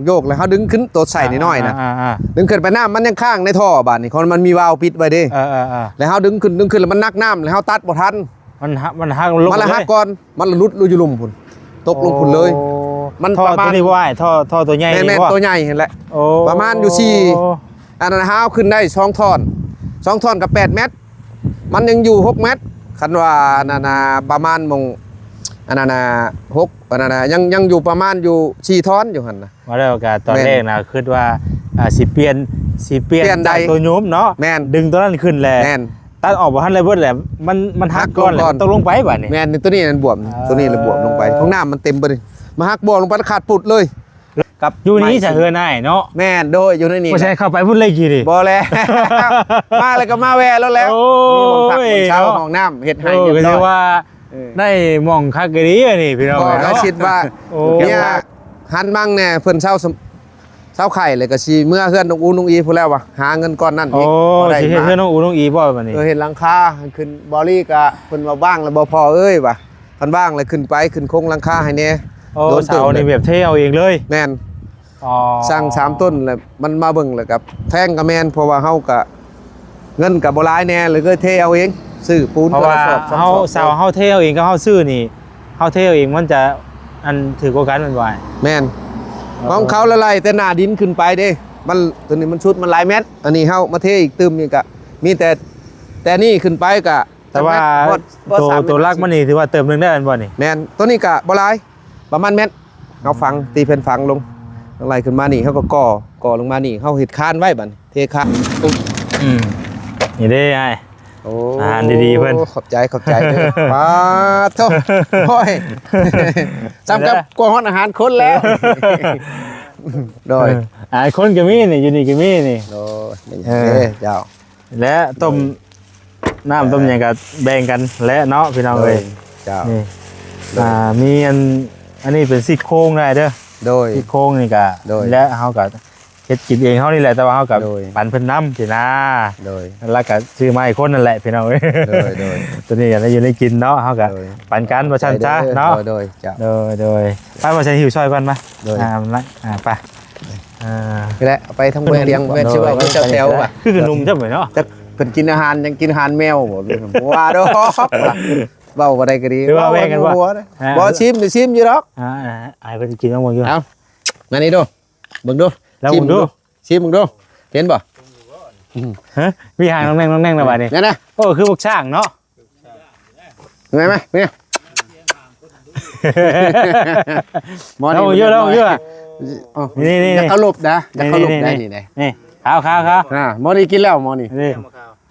ໂຍກ ແລ້ວເຮົາດຶງຂຶ້ນ ໂຕໃສ່ນ້ອຍໆນະ ອ່າໆໆ ດຶງຂຶ້ນໄປ ນ້ຳມັນຍັງຄ້າງໃນທໍ່ ບາດນີ້ ເພາະມັນມີວາວປິດໄວ້ເດ້ ເອີໆໆ ແລ້ວເຮົາດຶງຂຶ້ນ ດຶງຂຶ້ນ ແລ້ວມັນໜັກນ້ຳ ແລ້ວເຮົາຕັດບໍ່ທັນ ມັນຫະ ມັນຫັກລົງ ມັນລະຫັກ ເລີຍ ກ່ອນ ມັນລະຫຼຸດລົງຢູ່ລຸ່ມພຸ້ນ ຕົກລົງພຸ້ນເລີຍ ໂອ້ ມັນປະມານ ທໍ່ໂຕນີ້ບໍ່ອ້າຍ? ທໍ່ ທໍ່ໂຕໃຫຍ່ ແມ່ນໆ ບໍ່? ໂຕໃຫຍ່ຫັ້ນແຫຼະ ໂອ້ ປະມານຢູ່ສີ່ ອັນນັ້ນຫາເອົາຂຶ້ນໄດ້ສອງທ່ອນ ສອງທ່ອນກໍແປດແມັດ ມັນຍັງຢູ່ຫົກແມັດ ຄັນວ່າອັນນັ້ນນະ ປະມານໝ່ອງ ອັນນັ້ນນະ ຫົກ ອັນນັ້ນນະ ຍັງ ຍັງຢູ່ປະມານຢູ່ສີ່ທ່ອນຢູ່ຫັ້ນນະ ວ່າແລ້ວກໍຕອນແລກນະ ແມ່ນ ຄິດວ່າ ອ່າ ຊິປ່ຽນ ຊິປ່ຽນ ປ່ຽນໄດ້ ຈາກໂຕໂຍມເນາະ ແມ່ນ ດຶງໂຕນັ້ນຂຶ້ນແຫຼະ ແມ່ນ ຕັດອອກບໍ່ທັນ ແລ້ວເບິດແຫຼະ ມັນ ມັນຫັກກ່ອນ ແລ້ວມັນຕົກລົງໄປບາດນີ້ ແມ່ນ ໂຕນີ້ມັນບວມ ອ່າ ໂຕນີ້ລະບວມລົງໄປ ຂອງນ້ຳມັນເຕັມເບິດ ມາຫັກບວມລົງໄປ ຂາດປຸດເລີຍ ກັບ ຢູ່ນີ້ ໄມ້ ສະເຮືອນອ້າຍເນາະ ແມ່ນ ໂດຍ ຢູ່ໃນນີ້ ບໍ່ໃຊ່ເຂົ້າໄປພຸ້ນເລີຍກີ້ນີ້ ບໍ່ແລ້ວ ມາແລ້ວກໍມາແວ່ໂລດແລ້ວ ໂອ້ຍ ມີຫ້ອງພັກ ເນາະ ຫ້ອງເຊົາ ຫ້ອງນ້ຳ ເຮັດໃຫ້ ໂອ້ ຮຽບຮ້ອຍ ກໍຖືວ່າ ເອີ ໄດ້ໝ່ອງຄັກອີ່ຫຼີອັນນີ້ພີ່ນ້ອງ ກໍເອີຍເນາະ ຄິດວ່າ ໂອ້ ເມຍ ເກັບຜັກ ຫັນບັງແດ່ ເພິ່ນເຊົາ ເຊົາໄຂ້ ແລ້ວກໍຊິເມືອເຮືອນນ້ອງອູນ້ອງອີພຸ້ນແລ້ວວ່າ ຫາເງິນກ້ອນນັ້ນອີກ ໂອ້ ບໍ່ໄດ້ ຊິເຮັດເຮືອນນ້ອງອູນ້ອງອີບໍ່ບາດນີ້ ເອີ ເຮັດຫຼັງຄາ ຂຶ້ນບໍ່ລີກໍ ເພິ່ນວ່າວ່າງແລ້ວບໍ່ພໍເອີຍວ່າ ຄັນວ່າງແລ້ວຂຶ້ນໄປ ຂຶ້ນໂຄງຫຼັງຄາໃຫ້ແດ່ ໂອ້ ໂດນເຕີບ ເສົານີ້ແບບເທເອົາເອງເລີຍ ແມ່ນ ອໍ ສັ່ງສາມຕົ້ນ ແລ້ວມັນມາເບິ່ງ ແລ້ວກໍແພງກໍແມ່ນ ເພາະວ່າເຮົາກໍ ເງິນກໍບໍ່ຫຼາຍແດ່ ເລີຍເທເອົາເອງ ຊື້ປູນ ເພາະວ່າ ເທື່ອລະສອບສອງສອບ ເຮົາ ເສົາເຮົາເທເອົາເອງກັບເຮົາຊື້ນີ້ ເຮົາເທເອົາເອງມັນຈະ ອັນ ຖືກກວ່າກັນແມ່ນບໍ່ອ້າຍ? ແມ່ນ ເອີ ຂອງເຂົາລະໄລ່ແຕ່ໜ້າດິນຂຶ້ນໄປເດ້ ມັນ ໂຕນີ້ມັນສຸດ ມັນຫຼາຍແມັດ ອັນນີ້ເຮົາມາເທອີກຕື່ມນີ້ກະ ມີແຕ່ ແຕ່ນີ້ຂຶ້ນໄປກະ ແຕ່ວ່າ ຈັກແມັດ ຮອດ ໂຕ ບໍ່ສາມແມັດ ໂຕຫຼັກມັນນີ້ຖືວ່າເຕີບໜຶ່ງໄດ້ແມ່ນບໍ່ນີ້? ແມ່ນ ໂຕນີ້ກະບໍ່ຫຼາຍ ປະມານແມັດ ເຮົາຝັງ ຕີແຜ່ນຝັງລົງ ແລ້ວໄລ່ຂຶ້ນມານີ້ ເຮົາກໍກໍ່ ກໍ່ລົງມານີ້ ເຮົາເຮັດຄານໄວ້ບາດນີ້ ເທຄານ ອືມ ນີ້ເດ້ອ້າຍ ໂອ້ ອາຫານດີໆເພິ່ນ ຂອບໃຈ ຂອບໃຈເດີ້ ປາດໂທ້ ໂອ້ຍ ສ່ຳກັບກວາງຮອດອາຫານຄົນແລ້ວ ໂດຍ ເອີ ອາຫານຄົນກໍມີນີ້ ຢູ່ນີ້ກໍມີນີ້ ໂດຍ ເອີ ເຈົ້າ ແລະຕົ້ມ ໂດຍ ນ້ຳຕົ້ມຫຍັງກໍແບ່ງກັນແຫຼະເນາະ ພີ່ນ້ອງເອີຍ ໂດຍ ເຈົ້າ ນີ້ ໂດຍ ອ່າ ມີອັນ ອັນນີ້ເປັນຊີ້ໂຄງໄດ້ເດີ້ ໂດຍ ຊີ້ໂຄງນີ້ກໍ ໂດຍ ແລະເຮົາກໍ ເຮັດກິນເອງເຮົານີ້ແຫຼະ ແຕ່ວ່າເຮົາກໍ ໂດຍ ປັນເພິ່ນນຳຊີ້ນາ ໂດຍ ແລ້ວກໍຊື້ມາໃຫ້ຄົນນັ້ນແຫຼະພີ່ນ້ອງເອີຍ ໂດຍ ໂດຍ ຕົວນີ້ກໍໄດ້ຢູ່ໄດ້ກິນເນາະ ເຮົາກໍ ໂດຍ ປັນກັນວ່າຊັ້ນຊະເນາະ ໂດຍ ໂດຍ ເຈົ້າ ໂດຍ ໂດຍ ໄປວ່າຊັ້ນຫິ້ວຊ່ອຍກ່ອນມາ ໂດຍ ອ່າ ອ່າ ໄປ ອ່າ ນີ້ແຫຼະ ເອົາໄປທາງເບື້ອງລຽງ ແມ່ນຊິເວົ້າກັບເຈົ້າແຕວວ່າ ຄືໜຸ່ມຈັງເລີຍເນາະ ຈັກເພິ່ນກິນອາຫານຫຍັງ ກິນອາຫານແມວບໍ່ ບໍ່ວ່າດອກ ເວົ້າບໍ່ໄດ້ກໍດີ ຄືວ່າແບ່ງກັນບໍ່ ບໍ່ ຊິມ ຊິມຢູ່ດອກ ອ່າ ອ່າ ໃຫ້ເພິ່ນກິນລອງເບິ່ງຢູ່ ເອົາ ມານີ້ດູ ເບິ່ງດູ ລອງເບິ່ງດູ ຊິມເບິ່ງດູ ເຫັນບໍ່ ຮະ ມີຫາງໜອງແໜ່ງໜອງແໜ່ງແລ້ວບາດນີ້ ນັ້ນນະ ໂອ້ ຄືພວກຊ້າງເນາະ ເຫັນໄໝ ເຫັນໄໝ ໝໍນີ້ ລອງຢູ່ ລອງຢູ່ ນີ້ໆ ຢ່າເຄົາລົບນະ ຢ່າເຄົາລົບນະ ນີ້ ນີ້ ນີ້ ນີ້ ຂາວໆໆ ອ່າ ໝໍນີ້ກິນແລ້ວ ໝໍນີ້ ນີ້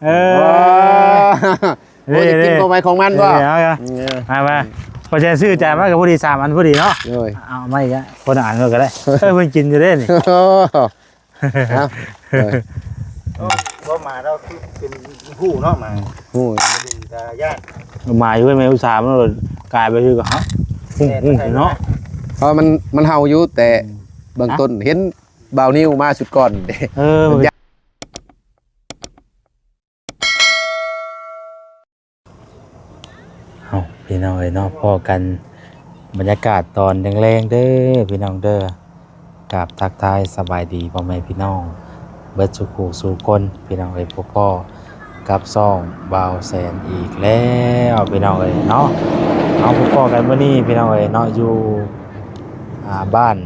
ເອີ ໂອ້ ໂອ້ ນີ້ ນີ້ ກິນຂອງໃຜຂອງມັນບໍ່ ນີ້ ເອົາ ເອີ ມາ ມາ ພໍແຊຊື້ຈານມາກໍພໍດີສາມອັນພໍດີເນາະ ໂດຍ ເອົາມາອີກ ຄົນລະອັນກໍໄດ້ ເອີ ເພິ່ນກິນຢູ່ເດ້ນີ້ ເອົາ ເອີ ໂອ້ ບໍ່ມາແລ້ວຄືເປັນຮູ້ເນາະ ໝາ ຮູ້ ເປັນຕາຢ້ານ ໝາຢູ່ແມ່ອຸດສາ ມັນກາຍໄປຄືກັບເຮົາ ຮູ້ເນາະ ເພາະມັນ ມັນເຫົ່າຢູ່ ແຕ່ເບື້ອງຕົ້ນເຫັນບ່າວນິວມາຊຸດກ່ອນເດ້ ເອີ ເອົາ ພີ່ນ້ອງເອີຍເນາະ ພໍ້ກັນບັນຍາກາດຕອນແລງໆເດີ້ ພີ່ນ້ອງເດີ້ ກາບທັກທາຍສະບາຍດີພໍ່ແມ່ພີ່ນ້ອງເບິດສູ່ຄູ່ສູ່ຄົນ ພີ່ນ້ອງເອີຍ ພົບພໍ້ກັບຊ່ອງບ່າວແສນອີກແລ້ວ ພີ່ນ້ອງເອີຍເນາະ ເຮົາພົບພໍ້ກັນມື້ນີ້ ພີ່ນ້ອງເອີຍເນາະ ຢູ່ ອ່າ ບ້ານ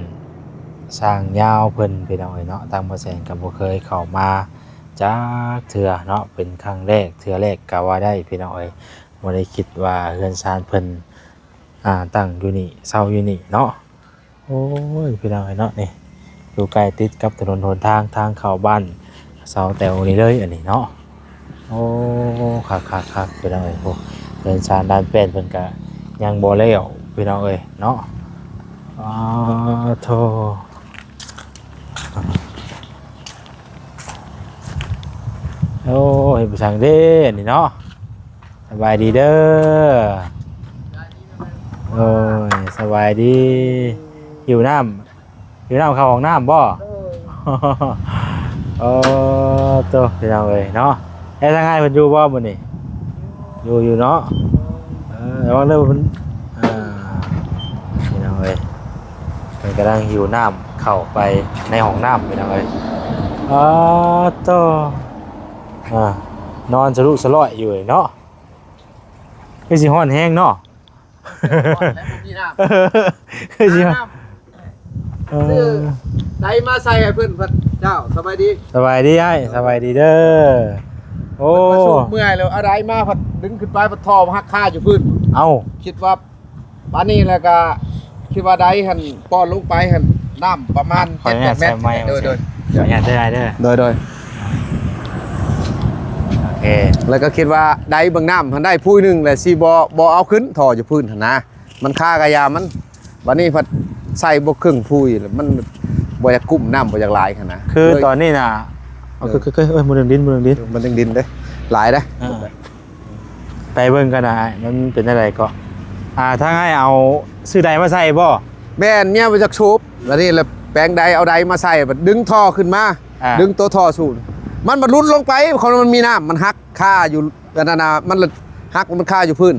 ຊ່າງຍາວເພິ່ນ ພີ່ນ້ອງເອີຍເນາະ ທາງບ່າວແສນກໍບໍ່ເຄີຍເຂົ້າມາ ຈັກເທື່ອເນາະ ເປັນຄັ້ງແລກ ເທື່ອແລກກໍວ່າໄດ້ ພີ່ນ້ອງເອີຍ ບໍ່ໄດ້ຄິດວ່າເຮືອນຊານເພິ່ນ ອ່າ ຕັ້ງຢູ່ນີ້ ເຊົ່າຢູ່ນີ້ເນາະ ໂອ້ຍ ພີ່ນ້ອງເອີຍເນາະ ນີ້ ຢູ່ໃກ້ຕິດກັບຖະໜົນຫົນທາງ ທາງເຂົ້າບ້ານສາວແຕວນີ້ເລີຍ ອັນນີ້ເນາະ ໂອ້ ຄັກໆໆ ພີ່ນ້ອງເອີຍ ໂອ້ ເຮືອນຊານດ້ານແປ້ນເພິ່ນກະຍັງບໍ່ແລ້ວ ພີ່ນ້ອງເອີຍເນາະ ອາໂທ ໂອ້ ເຮັດໄປສັ່ງເດ້ນີ້ເນາະ ສະບາຍດີເດີ້ ໂອ້ຍ ສະບາຍດີ ຫິວນ້ຳ ຫິວນ້ຳເຂົ້າຫ້ອງນ້ຳບໍ່? ໂດຍ ເອີ ໂຕ ພີ່ນ້ອງເອີຍເນາະ ແລ້ວທາງອ້າຍເພິ່ນຢູ່ບໍ່ມື້ນີ້? ຢູ່ ຢູ່ເນາະ ເອີ ລະວັງເດີເພິ່ນ ອ່າ ພີ່ນ້ອງເອີຍ ເພິ່ນກຳລັງຫິວນ້ຳເ ເຂົ້າໄປໃນຫ້ອງນ້ຳ ພີ່ນ້ອງເອີຍ. ອາໂຕ ອາ ນອນສະລຸສະຫຼ້ອຍຢູ່ເນາະ. ຄືຊິຮ້ອນແຮງເນາະ. ຮ້ອນແລ້ວບໍ່ມີນ້ຳ ຄືຊິ ຫານ້ຳ ເອີ ຊື້ໄດມາໃສ່ໃຫ້ເພິ່ນ. ເຈົ້າ ສະບາຍດີ. ສະບາຍດີອ້າຍ ສະບາຍດີເດີ. ໂອ້ ເພິ່ນມາສູບເມື່ອຍແລ້ວ ເອົາໄດມາພັດດຶງຂຶ້ນໄປ ພັດທໍ່ມັນຫັກຄາຢູ່ພື້ນ. ເອົ້າ ຄິດວ່າ ບາດນີ້ແລ້ວກໍຄິດວ່າໄດຫັ້ນປ້ອນລົງໄປຫັ້ນ ນ້ຳປະມານ ຂໍອະນຸຍາດໃສ່ໄມ ເຈັດແປດແມັດ. ໂດຍໆ ຂໍອະນຸຍາດເດີອ້າຍເດີ. ໂດຍໆ ໂອເຄ. ແລ້ວກໍຄິດວ່າໄດເບິ່ງນ້ຳຫັ້ນໄດ້ພູໜຶ່ງ ແລ້ວຊິບໍ່ ບໍ່ເອົາຂຶ້ນທໍ່ຢູ່ພື້ນຫັ້ນນະ ມັນຄາກະຢາມັນ. ບາດນີ້ພັດໃສ່ບໍ່ເຄິ່ງພູອີກ ແລ້ວມັນບໍ່ຢາກກຸ້ມ ນ້ຳບໍ່ຢາກຫຼາຍຫັ້ນນະ. ຄື ເລີຍ ຕອນນີ້ນະ ເອີ ເອີ ເອີ ບໍ່ດຶງດິນ ບໍ່ດຶງດິນ ມັນດຶງດິນເດ້ ຫຼາຍເດ້. ອ່າ ໄປເບິ່ງກັນນະ ມັນເປັນຈັ່ງໃດເກາະ. ອ່າ ທາງອ້າຍເອົາຊື້ໄດມາໃສ່ບໍ່? ແມ່ນ ເມຍບໍ່ຈັກສູບ ບາດນີ້ລະແປງໄດ ເອົາໄດມາໃສ່ ບັດດຶງທໍ່ຂຶ້ນມາ ອ່າ ດຶງໂຕທໍ່ສູບ ມັນບັດຫຼຸດລົງໄປ ເພາະມັນມີນ້ຳ ມັນຫັກຄາຢູ່ ອັນນັ້ນນະ ມັນລະຫັກ ມັນຄາຢູ່ພື້ນ.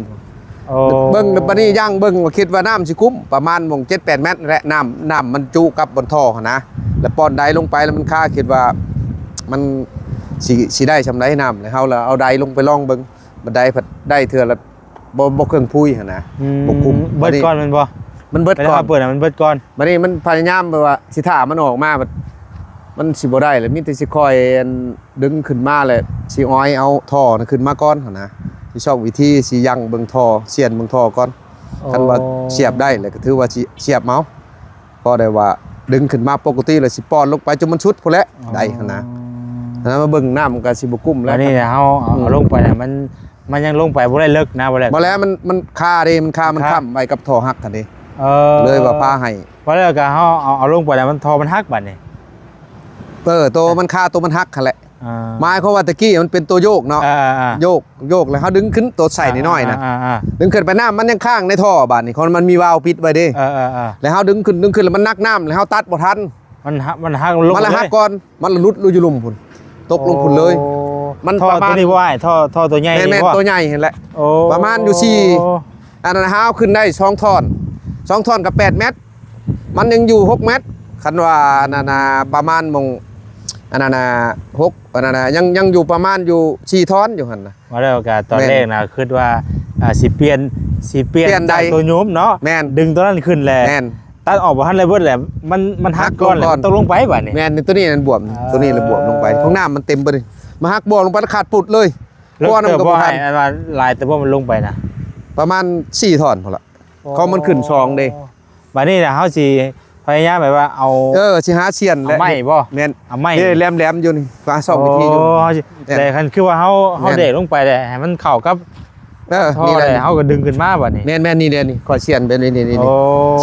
ໂອ້ ເບິ່ງ ບັດນີ້ຍ່າງເບິ່ງວ່າ ຄິດວ່ານ້ຳຊິກຸ້ມປະມານໝ່ອງເຈັດແປດແມັດແຫຼະ ນ້ຳ ນ້ຳມັນຈຸກັບບ່ອນທໍ່ຫັ້ນນະ ແລ້ວປ້ອນໄດລົງໄປ ແລ້ວມັນຄາ ຄິດວ່າມັນຊິ ຊິໄດ້ຊ່ຳໃດນ້ຳ ແລ້ວເຮົາລະເອົາໄດລົງໄປລອງເບິ່ງ. ບັດໄດພັດໄດ້ເທື່ອລະບໍ່ ບໍ່ເຄິ່ງພູຫັ້ນນະ. ອືມ ບໍ່ກຸ້ມ ເບິດກ່ອນແມ່ນບໍ່? ມັນເບິດກ່ອນ ເວລາເຮົາເປີດນະ ມັນເບິດກ່ອນ. ບັດນີ້ມັນພະຍາຍາມແບບວ່າຊິຖ້າມັນອອກມາ ບັດມັນຊິບໍ່ໄດ້ແລ້ວ ມີແຕ່ຊິຄ່ອຍອັນດຶງຂຶ້ນມາ ແລ້ວຊິອ້ອຍເອົາທໍ່ນະຂຶ້ນມາກ່ອນຫັ້ນນະ. ຊິຊອກວິທີ ຊິຢັ້ງເບິ່ງທໍ່ ສ່ຽນເບິ່ງທໍ່ກ່ອນ. ອໍ ຄັນວ່າສຽບໄດ້ແລ້ວກໍຖືວ່າຊິສຽບເອົາ ພໍໄດ້ວ່າດຶງຂຶ້ນມາປົກກະຕິ ແລ້ວຊິປ້ອນລົງໄປຈົນມັນສຸດພຸ້ນແຫຼະ ອໍ ໄດ້ຫັ້ນນະ. ຫັ້ນນະ ມາເບິ່ງນ້ຳມັນກໍຊິບໍ່ກຸ້ມແລ້ວ. ອັນນີ້ເຮົາເອົາ ອືມ ເອົາລົງໄປນະ ມັນ ມັນຍັງລົງໄປບໍ່ໄດ້ເລິກນະ ບໍ່ແລ້ວ ບໍ່ແລ້ວ ມັນ ມັນຄາເດ້ ມັນຄາ ມັນຄ້ຳໄວ້ກັບທໍ່ຫັກຫັ້ນເດ້. ເອີ ເລີຍວ່າພາໃຫ້ ພໍແລ້ວກໍເຮົາເອົາ ເອົາລົງໄປແລ້ວ ມັນ ທໍ່ມັນຫັກບາດນີ້. ເອີ ໂຕມັນຄາ ໂຕມັນຫັກຫັ້ນແຫຼະ. ອ່າ ໝາຍຄວາມວ່າແຕ່ກີ້ມັນເປັນໂຕໂຍກເນາະ. ອ່າໆໆ ໂຍກ ໂຍກແລ້ວເຮົາດຶງຂຶ້ນໂຕໃສ່ນ້ອຍໆນະ. ອ່າໆໆໆ ດຶງຂຶ້ນໄປ ນ້ຳມັນຍັງຄ້າງໃນທໍ່ບາດນີ້ ເພາະມັນມີວາວປິດໄວ້ເດ້. ເອີໆໆ ແລ້ວເຮົາດຶງຂຶ້ນ ດຶງຂຶ້ນແລ້ວມັນໜັກນ້ຳ ແລ້ວເຮົາຕັດບໍ່ທັນ ມັນຫະ ມັນຫັກລົງ ມັນລະຫັກກ່ອນ ມັນລະຫຼຸດລົງຢູ່ລຸ່ມພຸ້ນ ຕົກລົງພຸ້ນເລີຍ. ມັນປະມານ ທໍ່ໂຕນີ້ບໍ່ອ້າຍ? ທໍ່ ທໍ່ໂຕໃຫຍ່ນີ້ບໍ່? ແມ່ນໆ ໂຕໃຫຍ່ຫັ້ນແຫຼະ. ໂອ້ ປະມານຢູ່ສີ່ ອັນນັ້ນ ຫາເອົາຂຶ້ນໄດ້ສອງທ່ອນ ສອງທ່ອນກໍແປດແມັດ ມັນຍັງຢູ່ຫົກແມັດ. ຄັນວ່າອັນນັ້ນນະ ປະມານໝ່ອງ ອັນນັ້ນນະ ຫົກ ອັນນັ້ນນະ ຍັງ ຍັງຢູ່ປະມານຢູ່ສີ່ທ່ອນຢູ່ຫັ້ນນະ. ວ່າແລ້ວກໍຕອນແລກນະ ແມ່ນ ຄິດວ່າ ອ່າ ຊິປ່ຽນ ຊິປ່ຽນ ປ່ຽນໄດ ຈາກໂຕໂຍມເນາະ. ແມ່ນ ດຶງໂຕນັ້ນຂຶ້ນແຫຼະ. ແມ່ນ ຕັດອອກບໍ່ທັນໄດ້ເບິດແຫຼະ ມັນ ມັນຫັກກ່ອນແຫຼະ ມັນຕົກລົງໄປບາດນີ້. ແມ່ນ ໂຕນີ້ມັນບວມ ອ່າ ໂຕນີ້ລະບວມລົງໄປ ຂອງນ້ຳມັນເຕັມເບິດ ມາຫັກບໍ່ລົງໄປ ຂາດປຸດເລີຍ. ເລິກເຕີບບໍ່ອ້າຍ? ອັນວ່າຫຼາຍເຕີບບໍ່ມັນລົງໄປນະ? ປະມານສີ່ທ່ອນພຸ້ນລະ. ອໍ ຂອງມັນຂຶ້ນສອງເດ້. ບາດນີ້ນະ ເຮົາຊິພະຍາຍາມແບບວ່າເອົາ ເອີ ຊິຫາສ່ຽນແຫຼະ ເອົາໄມ້ບໍ່? ແມ່ນ ເອົາໄມ້ ເດ້ ແຫຼມໆຢູ່ນີ້ ຫາຊອກວິທີຢູ່. ໂອ້ ເຮົາຊິ ແຕ່ຄັນຄືວ່າເຮົາ ເຮົາ ແມ່ນ ເດັກລົງໄປແຫຼະ ໃຫ້ມັນເຂົ້າກັບ ເອີ ນີ້ແຫຼະ ເຮົາກໍດຶງຂຶ້ນມາບາດນີ້. ແມ່ນໆ ນີ້ແຫຼະ ນີ້ຂ້ອຍສ່ຽນແບບນີ້ ນີ້ ນີ້ ໂອ້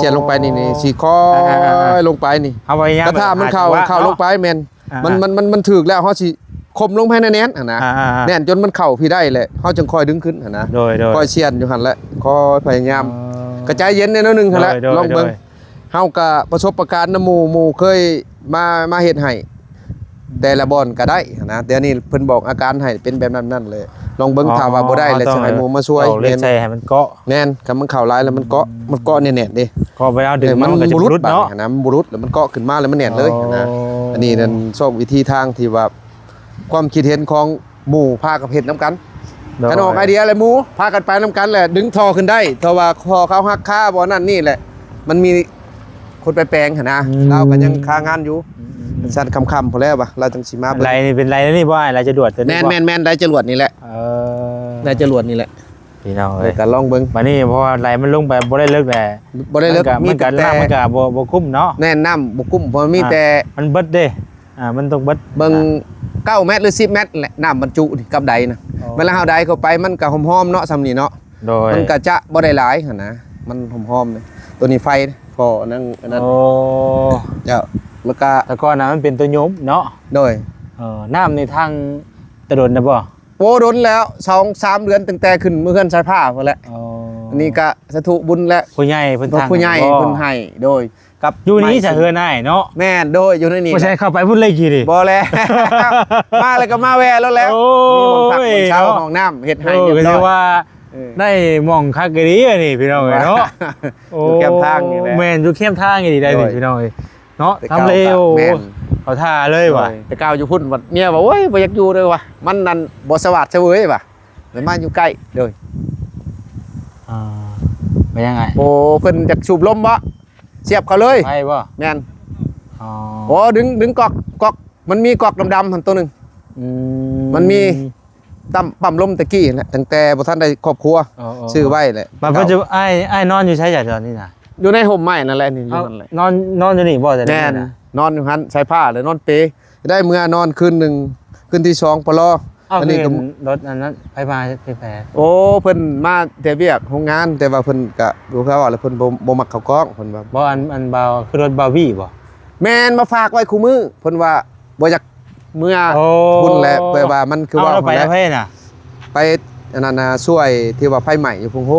ສ່ຽນລົງໄປນີ້ ນີ້ ຊິຄ່ອຍ ອ່າໆໆໆ ລົງໄປນີ້ ເຮົາພະຍາຍາມ ກະຖ້າມັນເຂົ້າ ເຂົ້າລົງໄປ ແມ່ນ ອ່າໆ ມັນ ມັນ ມັນ ມັນຖືກແລ້ວ ເຮົາຊິຄົມລົງໃຫ້ແໜ້ນໆຫັ້ນນະ. ອ່າໆໆໆ ແໜ້ນຈົນມັນເຂົ້າພີ້ໄດ້ແຫຼະ ເຮົາຈຶ່ງຄ່ອຍດຶງຂຶ້ນຫັ້ນນະ. ໂດຍໆ ຄ່ອຍສ່ຽນຢູ່ຫັ້ນແຫຼະ ຄ່ອຍພະຍາຍາມ. ອໍ ກະໃຈເຢັນແດ່ໜ້ອຍໜຶ່ງຫັ້ນແຫຼະ. ໂດຍໆໆ ລອງເບິ່ງ. ເຮົາກະປະສົບປະການນຳໝູ່ ໝູ່ເຄີຍມາ ມາເຮັດໃຫ້ ແຕ່ລະບ່ອນກະໄດ້ຫັ້ນນະ. ດຽວນີ້ເພິ່ນບອກອາການໃຫ້ເປັນແບບນັ້ນໆ ແຫຼະ ລອງເບິ່ງ. ອໍ ຖ້າວ່າບໍ່ໄດ້ແລ້ວ ເຮົາຕ້ອງຊິໃຫ້ໝູ່ມາຊ່ວຍ. ຕອກເຫຼັກໃສ່ໃຫ້ມັນເກາະ. ແມ່ນ ຄັນມັນເຂົ້າຫຼາຍແລ້ວມັນເກາະ ອືມ ມັນເກາະແໜ້ນໆເດ້. ເກາະໄປເອົາດຶງ ເອີ ມັນ ມັນກໍບໍ່ຫຼຸດເນາະ ເນາະ ມັນບໍ່ຫຼຸດ ແລ້ວມັນເກາະຂຶ້ນມາແລ້ວມັນແໜ້ນເລີຍຫັ້ນນະ. ອໍ ອັນນີ້ນັ້ນຊອກວິທີທາງທີ່ວ່າ ຄວາມຄິດເຫັນຂອງໝູ່ພາກັນເຮັດນຳກັນ. ໂດຍ ຄັນອອກໄອເດຍແລ້ວໝູ່ພາກັນໄປນຳກັນແຫຼະ ດຶງທໍ່ຂຶ້ນໄດ້. ເພາະວ່າທໍ່ເຂົາຫັກຄາບໍ່ນັ້ນນີ້ແຫຼະ ມັນມີຄົນໄປແປງຫັ້ນນະ. ອືມ ລາວກໍຍັງຄາງານຢູ່. ອືມໆໆ ຊັ້ນຄ່ຳໆພຸ້ນແລ້ວວ່າ ລາວຈັ່ງຊິມາເບິ່ງ. ໄລນີ້ເປັນໄລນີ້ບໍ່ອ້າຍ? ໄລຈະຫຼວດຕົວນີ້ບໍ່? ແມ່ນໆໆ ໄລຈະຫຼວດນີ້ແຫຼະ. ເອີ ໄລຈະຫຼວດນີ້ແຫຼະ. ພີ່ນ້ອງເອີຍ ແລ້ວກໍລອງເບິ່ງ. ບາດນີ້ເພາະວ່າໄລມັນລົງໄປບໍ່ໄດ້ເລິກແຫຼະ ບໍ່ໄດ້ເລິກ ມັນກໍ ມີແຕ່ ນ້ຳມັນກໍບໍ່ ບໍ່ກຸ້ມເນາະ. ແມ່ນ ນ້ຳບໍ່ກຸ້ມ ເພາະມີ ອ່າ ແຕ່ ມັນເບິດເດ້. ອ່າ ມັນຕ້ອງເບິດ ເບິ່ງ ອ່າ ເກົ້າແມັດ ຫຼື ສິບແມັດແຫຼະ ນ້ຳບັນຈຸນີ້ກັບໄດນະ. ອໍ ເວລາເຮົາໄດເຂົ້າໄປ ມັນກໍຫອມໆເນາະ ຊ່ຳນີ້ເນາະ. ໂດຍ ມັນກໍຈະບໍ່ໄດ້ຫຼາຍຫັ້ນນະ ມັນຫອມໆເດ້. ໂຕນີ້ໄຟ ພໍນັ້ນ ອັນນັ້ນ. ໂອ້ ເຈົ້າ ແລ້ວກໍ ແຕ່ກ່ອນນະມັນເປັນໂຕໂຍມເນາະ. ໂດຍ ເອີ ນ້ຳນີ້ທັງແຕ່ດົນນະບໍ່? ໂອ້ ດົນແລ້ວ ສອງສາມເດືອນ ຕັ້ງແຕ່ຂຶ້ນເຮືອນສາຍຟ້າພຸ້ນແຫຼະ. ອໍ ອັນນີ້ກະສາທຸບຸນແຫຼະ ຜູ້ໃຫຍ່ເພິ່ນ ຜູ້ໃຫຍ່ເພິ່ນໃຫ້. ໂດຍ ກັບ ຢູ່ນີ້ສະເຮືອນອ້າຍເນາະ. ແມ່ນ ໂດຍ ຢູ່ໃນນີ້. ບໍ່ໃຊ່ເຂົ້າໄປພຸ້ນເລີຍກີ້ນີ້. ບໍ່ແລ້ວ ມາແລ້ວກໍມາແວ່ໂລດແລ້ວ. ໂອ້ຍ ມີຫ້ອງພັກ ເນາະ ຫ້ອງເຊົາ ຫ້ອງນ້ຳ ເຮັດໃຫ້ຮຽບຮ້ອຍ. ໂອ້ ກໍຖືວ່າ ເອີ ໄດ້ໝ່ອງຄັກອີ່ຫຼີອັນນີ້ ພີ່ນ້ອງເອີຍເນາະ. ໂອ້ ຢູ່ແຄມທາງນີ້ແຫຼະ ຢູ່ແຄມທາງອີ່ຫຼີໄດ໋ນີ້ ໂດຍ ພີ່ນ້ອງເອີຍ. ເນາະ ແຕ່ເກົ່າກໍ ທຳເລວ ແມ່ນ ເຂົາທ່າເລີຍວ່າ ໂດຍ ແຕ່ເກົ່າຢູ່ພຸ້ນ ບັດເມຍວ່າ ໂອ້ຍ ບໍ່ຢາກຢູ່ເລີຍວ່າ ມັນນັ້ນບໍ່ສະຫວາດສະເຫວີຍວ່າ ແລ້ວມາຢູ່ໃກ້ ໂດຍ ອ່າ ເປັນຫຍັງອ້າຍ? ໂອ້ ເພິ່ນຢາກສູບລົມບໍ? ສຽບເຂົ້າເລີຍ ໄຟບໍ? ແມ່ນ ອໍ ໂອ້ ດຶງ ດຶງກອກ ກອກ ມັນມີກອກດຳໆຫັ້ນໂຕໜຶ່ງ ອືມ ມັນມີ ຕັ້ມ ປ້ຳລົມແຕ່ກີ້ຫັ້ນແຫຼະ ຕັ້ງແຕ່ບໍ່ທັນໄດ້ຄອບຄົວ ອໍໆ ຊື້ໄວ້ແຫຼະ ບັດປັດຈຸບັນ ເກົ່າ ອ້າຍ ອ້າຍນອນຢູ່ໃສຈະຕອນນີ້ນະ? ຢູ່ໃນຮົ່ມໄມ້ນັ້ນແຫຼະ ນີ້ ຢູ່ ເອົ້າ ນັ້ນແຫຼະ ນອນ ນອນຢູ່ນີ້ບໍ່? ແຕ່ ແມ່ນ ນີ້ນະ ນອນຢູ່ຫັ້ນ ໃສ່ຜ້າ ແລ້ວນອນເປ ໄດ້ເມືອນອນຄືນໜຶ່ງ ຄືນທີສອງ ປະລໍ ເອົ້າ ອັນນີ້ກໍ ຄືເຫັນລົດອັນນັ້ນ ໃຜມາ ໃຜ ໃຜ? ໂອ້ ເພິ່ນມາແຕ່ວຽກໂຮງງານ ແຕ່ວ່າເພິ່ນກະ ບໍ່ຄືວ່າແຫຼະ ເພິ່ນບໍ່ ບໍ່ມັກເຂົ້າກ້ອງ ເພິ່ນວ່າ ບໍ່ ອັນ ອັນບ່າວ ຄືລົດບ່າວວີບໍ່? ແມ່ນ ມາຝາກໄວ້ຄູ່ມື້ ເພິ່ນວ່າບໍ່ຢາກເມືອ ໂອ້ ພຸ້ນແຫຼະ ແປວ່າມັນຄື ເອົ້າ ວ່າ ແລ້ວໄປ ຫັ້ນແຫຼະ ນຳໃຜນະ? ໄປອັນນັ້ນນະ ຊ່ວຍທີ່ວ່າໄຟໄໝ້ຢູ່ພຸ້ນໂຮ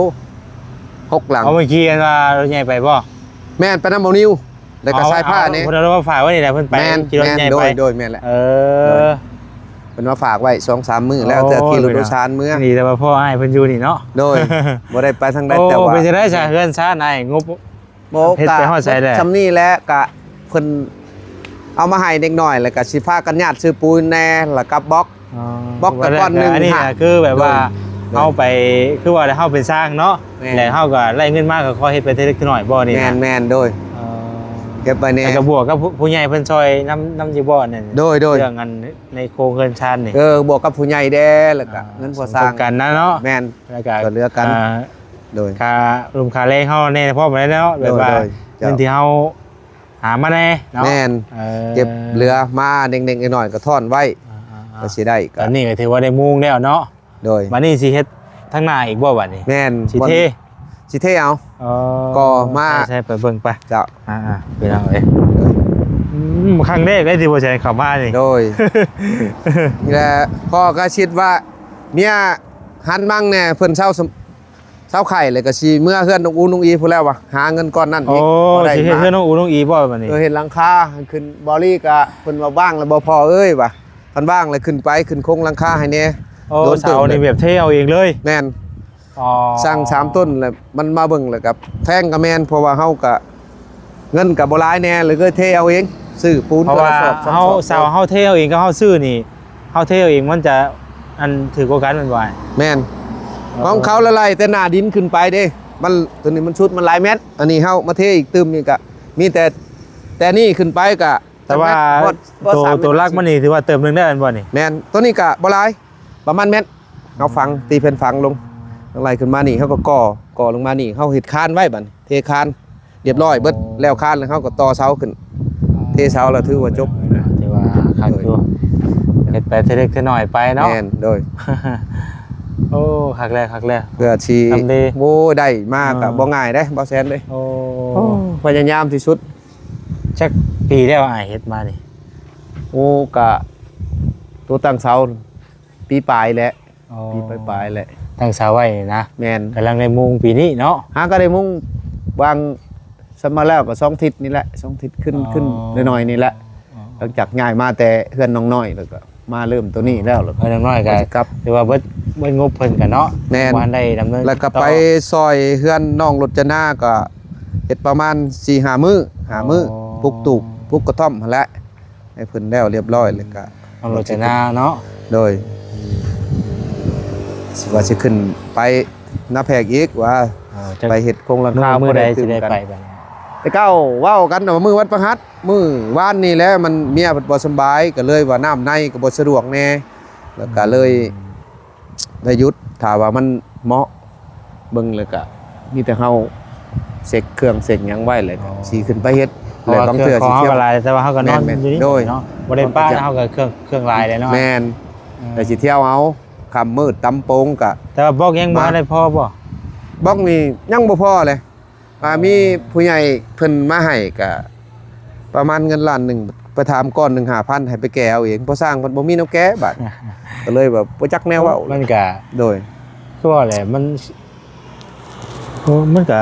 ຫົກຫຼັງ ເອົາ ເມື່ອກີ້ອັນວ່າລົດໃຫຍ່ໄປບໍ່? ແມ່ນ ໄປນຳບ່າວນິວ ແລ້ວກໍ ເອົາ ສາຍຟ້າ ເອົາ ນີ້ ເພິ່ນເອົາມາຝາກໄວ້ນີ້ແຫຼະ ເພິ່ນໄປ ແມ່ນ ຂີ່ລົດໃຫຍ່ ແມ່ນ ໄປ ໂດຍ ໂດຍ ແມ່ນແຫຼະ ເອີ ໂດຍ ເພິ່ນມາຝາກໄວ້ສອງສາມມື້ແລ້ວ ອໍ ເທື່ອຂີ່ລົດໂດຍສານເມືອ ດີແຕ່ວ່າພໍ່ອ້າຍເພິ່ນຢູ່ນີ້ເນາະ ໂດຍ ບໍ່ໄດ້ໄປທາງໃດ ໂອ້ ແຕ່ວ່າ ເປັນຈັ່ງໃດຊະ ເຮືອນຊານອ້າຍ ງົບ ບໍ່ ເຮັດໄປຮອດໃສແລ້ວ? ກະສ່ຳນີ້ແຫຼະ ກະເພິ່ນເອົາມາໃຫ້ເດັກນ້ອຍ ແລ້ວກະຊິພາກັນຍາດຊື້ປູນແດ່ ແລ້ວກັບບັອກ ອໍ ບັອກກະກ້ອນໜຶ່ງ ອັນນີ້ ຫະ ນະ ຄືແບບວ່າ ໂດຍ ເຮົາໄປ ຄືວ່າເຮົາເປັນຊ່າງເນາະ ແມ່ນ ແລ້ວເຮົາກໍໄດ້ເງິນມາກໍຂໍເຮັດໄປເລັກໆນ້ອຍໆບໍ່ນີ້ນະ? ແມ່ນໆ ໂດຍ ເອີ ເກັບໄວ້ແດ່ ແລ້ວກໍບວກກັບຜູ້ ຜູ້ໃຫຍ່ເພິ່ນຊ່ອຍນຳ ນຳຢູ່ບໍ່ນັ້ນ? ໂດຍໆ ເລື່ອງອັນໃນໂຄງເຮືອນຊານນີ້ ເອີ ບວກກັບຜູ້ໃຫຍ່ແດ່ ແລ້ວກໍ ອ່າ ເງິນພໍສ້າງ ສົມທົບກັນນະເນາະ ແມ່ນ ແລ້ວກໍ ກໍເຫຼືອກັນ ອ່າ ໂດຍ ຄ່າລົມຄ່າແຮງເຮົາແດ່ພ້ອມແລ້ວເນາະ ແບບວ່າ ໂດຍໆ ເຈົ້າ ເງິນທີ່ເຮົາ ຫາມາແດ່ເນາະ ແມ່ນ ເອີ ເກັບເຫຼືອມາເລັກໆນ້ອຍໆກໍທ້ອນໄວ້ ອ່າໆໆ ກໍຊິໄດ້ ຕອນນີ້ກໍຖືວ່າໄດ້ມຸງແລ້ວເນາະ ໂດຍ ບັດນີ້ຊິເຮັດທາງໜ້າອີກບໍ່ບັດນີ້? ແມ່ນ ຊິເທ ບໍ່ ຊິເທເອົາ ອໍ ກໍມາ ໃຊ່ໆ ໄປເບິ່ງໄປ ເຈົ້າ ອ່າໆ ພີ່ນ້ອງເອີຍ ໂດຍ ອືມ ຄັ້ງແລກເດ້ທີ່ບໍ່ແຊນເຂົ້າມານີ້ ໂດຍ ນີ້ແຫຼະ ພໍ່ກໍຄິດວ່າເມຍຫັນມັ່ງແດ່ ເພິ່ນເຊົາ ເຊົາໄຂ້ແລ້ວກໍຊິເມືອເຮືອນນ້ອງອູນ້ອງອີພຸ້ນແລ້ວວ່າ ຫາເງິນກ້ອນນັ້ນອີກ ໂອ້ ບໍ່ໄດ້ ຊິເຮັດເຮືອນນ້ອງອູນ້ອງອີບໍ່ບັດນີ້? ເອີ ເຮັດຫຼັງຄາ ຂຶ້ນບໍ່ລີກໍເພິ່ນວ່າວ່າງແລ້ວບໍ່ພໍ່ເອີຍວ່າ ຄັນວ່າງແລ້ວຂຶ້ນໄປ ຂຶ້ນໂຄງຫຼັງຄາໃຫ້ແດ່ ໂອ້ ໂດນເຕີບ ເສົານີ້ແບບເທເອົາເອງເລີຍ ແມ່ນ ອໍ ສັ່ງສາມຕົ້ນແລ້ວ ມັນມາເບິ່ງແລ້ວກໍແພງກໍແມ່ນ ເພາະວ່າເຮົາກໍ ເງິນກໍບໍ່ຫຼາຍແດ່ ເລີຍເທເອົາເອງ ຊື້ປູນ ເພາະວ່າ ເທື່ອລະສອບສອງ ເຮົາ ສອບ ເສົາເຮົາເທເອົາເອງກັບເຮົາຊື້ນີ້ ເຮົາເທເອົາເອງມັນຈະ ອັນ ຖືກກວ່າກັນແມ່ນບໍ່ອ້າຍ? ແມ່ນ ເອີ ຂອງເຂົາລະໄລ່ແຕ່ໜ້າດິນຂຶ້ນໄປເດ້ ມັນ ໂຕນີ້ມັນສຸດ ມັນຫຼາຍແມັດ ອັນນີ້ເຮົາມາເທອີກຕື່ມນີ້ກະມີແຕ່ ແຕ່ນີ້ຂຶ້ນໄປກະ ແຕ່ວ່າ ຈັກແມັດ ຮອດ ໂຕ ສາມແມັດ ໂຕຫຼັກມັນນີ້ຖືວ່າເຕີບໜຶ່ງໄດ້ແມ່ນບໍ່ນີ້? ແມ່ນ ໂຕນີ້ກະບໍ່ຫຼາຍ ປະມານແມັດ ເຮົາຝັງ ຕີແຜ່ນຝັງລົງ ແລ້ວໄລ່ຂຶ້ນມານີ້ ເຮົາກໍກໍ່ ກໍ່ລົງມານີ້ ເຮົາເຮັດຄານໄວ້ບັດນີ້ ເທຄານ ລຽບຮ້ອຍເບິດ ແລ້ວຄານແລ້ວເຮົາກໍຕໍ່ເສົາຂຶ້ນ ເທເສົາແລ້ວຖືວ່າຈົບ ຖືວ່າຄັກຢູ່ ໂດຍ ເຮັດໄປເທື່ອເລັກເທື່ອນ້ອຍໄປເນາະ ແມ່ນ ໂດຍ ໂອ້ ຄັກແລ້ວ ຄັກແລ້ວ ເພື່ອຊິ ໂອ້ ໄດ້ມາກໍບໍ່ງ່າຍເດ້ ບໍ່ແຊນເດ້ ໂອ້ ໂອ້ ພະຍາຍາມທີ່ສຸດ ຈັກປີແລ້ວອ້າຍເຮັດມານີ້? ໂອ້ ກະ ຕົວຕັ້ງເສົາ ປີປາຍແຫຼະ ອໍ ປີປາຍໆແຫຼະ ຕັ້ງເສົາໄວ້ນີ້ນະ ແມ່ນ ກຳລັງໄດ້ມຸງປີນີ້ເນາະ ຫາກໍໄດ້ມຸງ ວາງສຳມາແລ້ວກໍສອງທິດນີ້ແຫຼະ ສອງທິດຂຶ້ນ ອໍ ຂຶ້ນໜ້ອຍໆນີ້ແຫຼະ ອໍ ຫຼັງຈາກຍ້າຍມາແຕ່ເຮືອນນ້ອງນ້ອຍ ແລ້ວກໍມາເລີ່ມໂຕນີ້ແລ້ວ ແລ້ວກໍ ເຮືອນນ້ອງນ້ອຍກໍ ກໍຊິກັບ ຖືວ່າເບິດ ເບິດງົບເພິ່ນກັນເນາະ ແມ່ນ ບໍ່ທັນໄດ້ດຳເນີນ ແລ້ວກໍໄປຊ່ອຍເຮືອນນ້ອງລົດຈະນາ ກໍເຮັດປະມານສີ່ຫ້າມື້ ຫ້າມື້ ອໍ ປຸກຕູບ ປຸກກະທ່ອມຫັ້ນແຫຼະ ໃຫ້ເພິ່ນແລ້ວລຽບຮ້ອຍ ແລ້ວກະ ນ້ອງໂລຈະນາເນາະ ໂດຍ ອືມ ຊິວ່າຊິຂຶ້ນໄປນາແພກອີກວ່າ ເອີ ຈັກ ໄປເຮັດໂຄງຫຼັງຄາ ມື້ໃດ ພໍໄດ້ຕື່ມກັນ ຊິໄດ້ໄປບັດນີ້ ແຕ່ເກົ່າເວົ້າກັນວ່າມື້ວັນພະຫັດ ມື້ວານນີ້ແຫຼະ ມັນ ເມຍເພິ່ນບໍ່ສຳບາຍ ກໍເລີຍວ່ານ້ຳໃນກໍບໍ່ສະດວກແດ່ ແລ້ວກໍເລີຍ ອືມ ໄດ້ຢຸດ ຖ້າວ່າມັນເໝາະ ເບິ່ງແລ້ວກະມີແຕ່ເຮົາເຊັກເຄື່ອງເຊັກຫຍັງໄວ້ ແລ້ວກະ ອໍ ຊິຂຶ້ນໄປເຮັດ ເພາະວ່າເຄື່ອງຂອງເຮົາກໍຫຼາຍ ແຕ່ວ່າເຮົາກໍນອນຢູ່ນີ້ເນາະ ແມ່ນໆ ໂດຍ ບໍ່ໄດ້ປະ ເຮົາກໍເຄື່ອງ ເຄື່ອງຫຼາຍແຫຼະເນາະ ແມ່ນ ເອີ ແຕ່ຊິທ່ຽວເອົາ ຄ່ຳມືດຕຳໂປງກະ ແຕ່ວ່າບລັອກຍັງບໍ່ທັນໄດ້ພໍບໍ່? ບລັອກນີ້ຍັງບໍ່ພໍເລີຍ ວ່າມີຜູ້ໃຫຍ່ເພິ່ນມາໃຫ້ກະປະມານເງິນລ້ານໜຶ່ງ ໄປຖາມກ້ອນໜຶ່ງຫ້າພັນ ໃຫ້ໄປແກ່ເອົາເອງ ພໍ່ຊ່າງເພິ່ນບໍ່ມີແນວແກ່ບາດ ກໍເລີຍແບບບໍ່ຈັກແນວເວົ້າ ມັນກະ ໂດຍ ຄືວ່າແຫຼະ ມັນ ໂອ້ ມັນກະ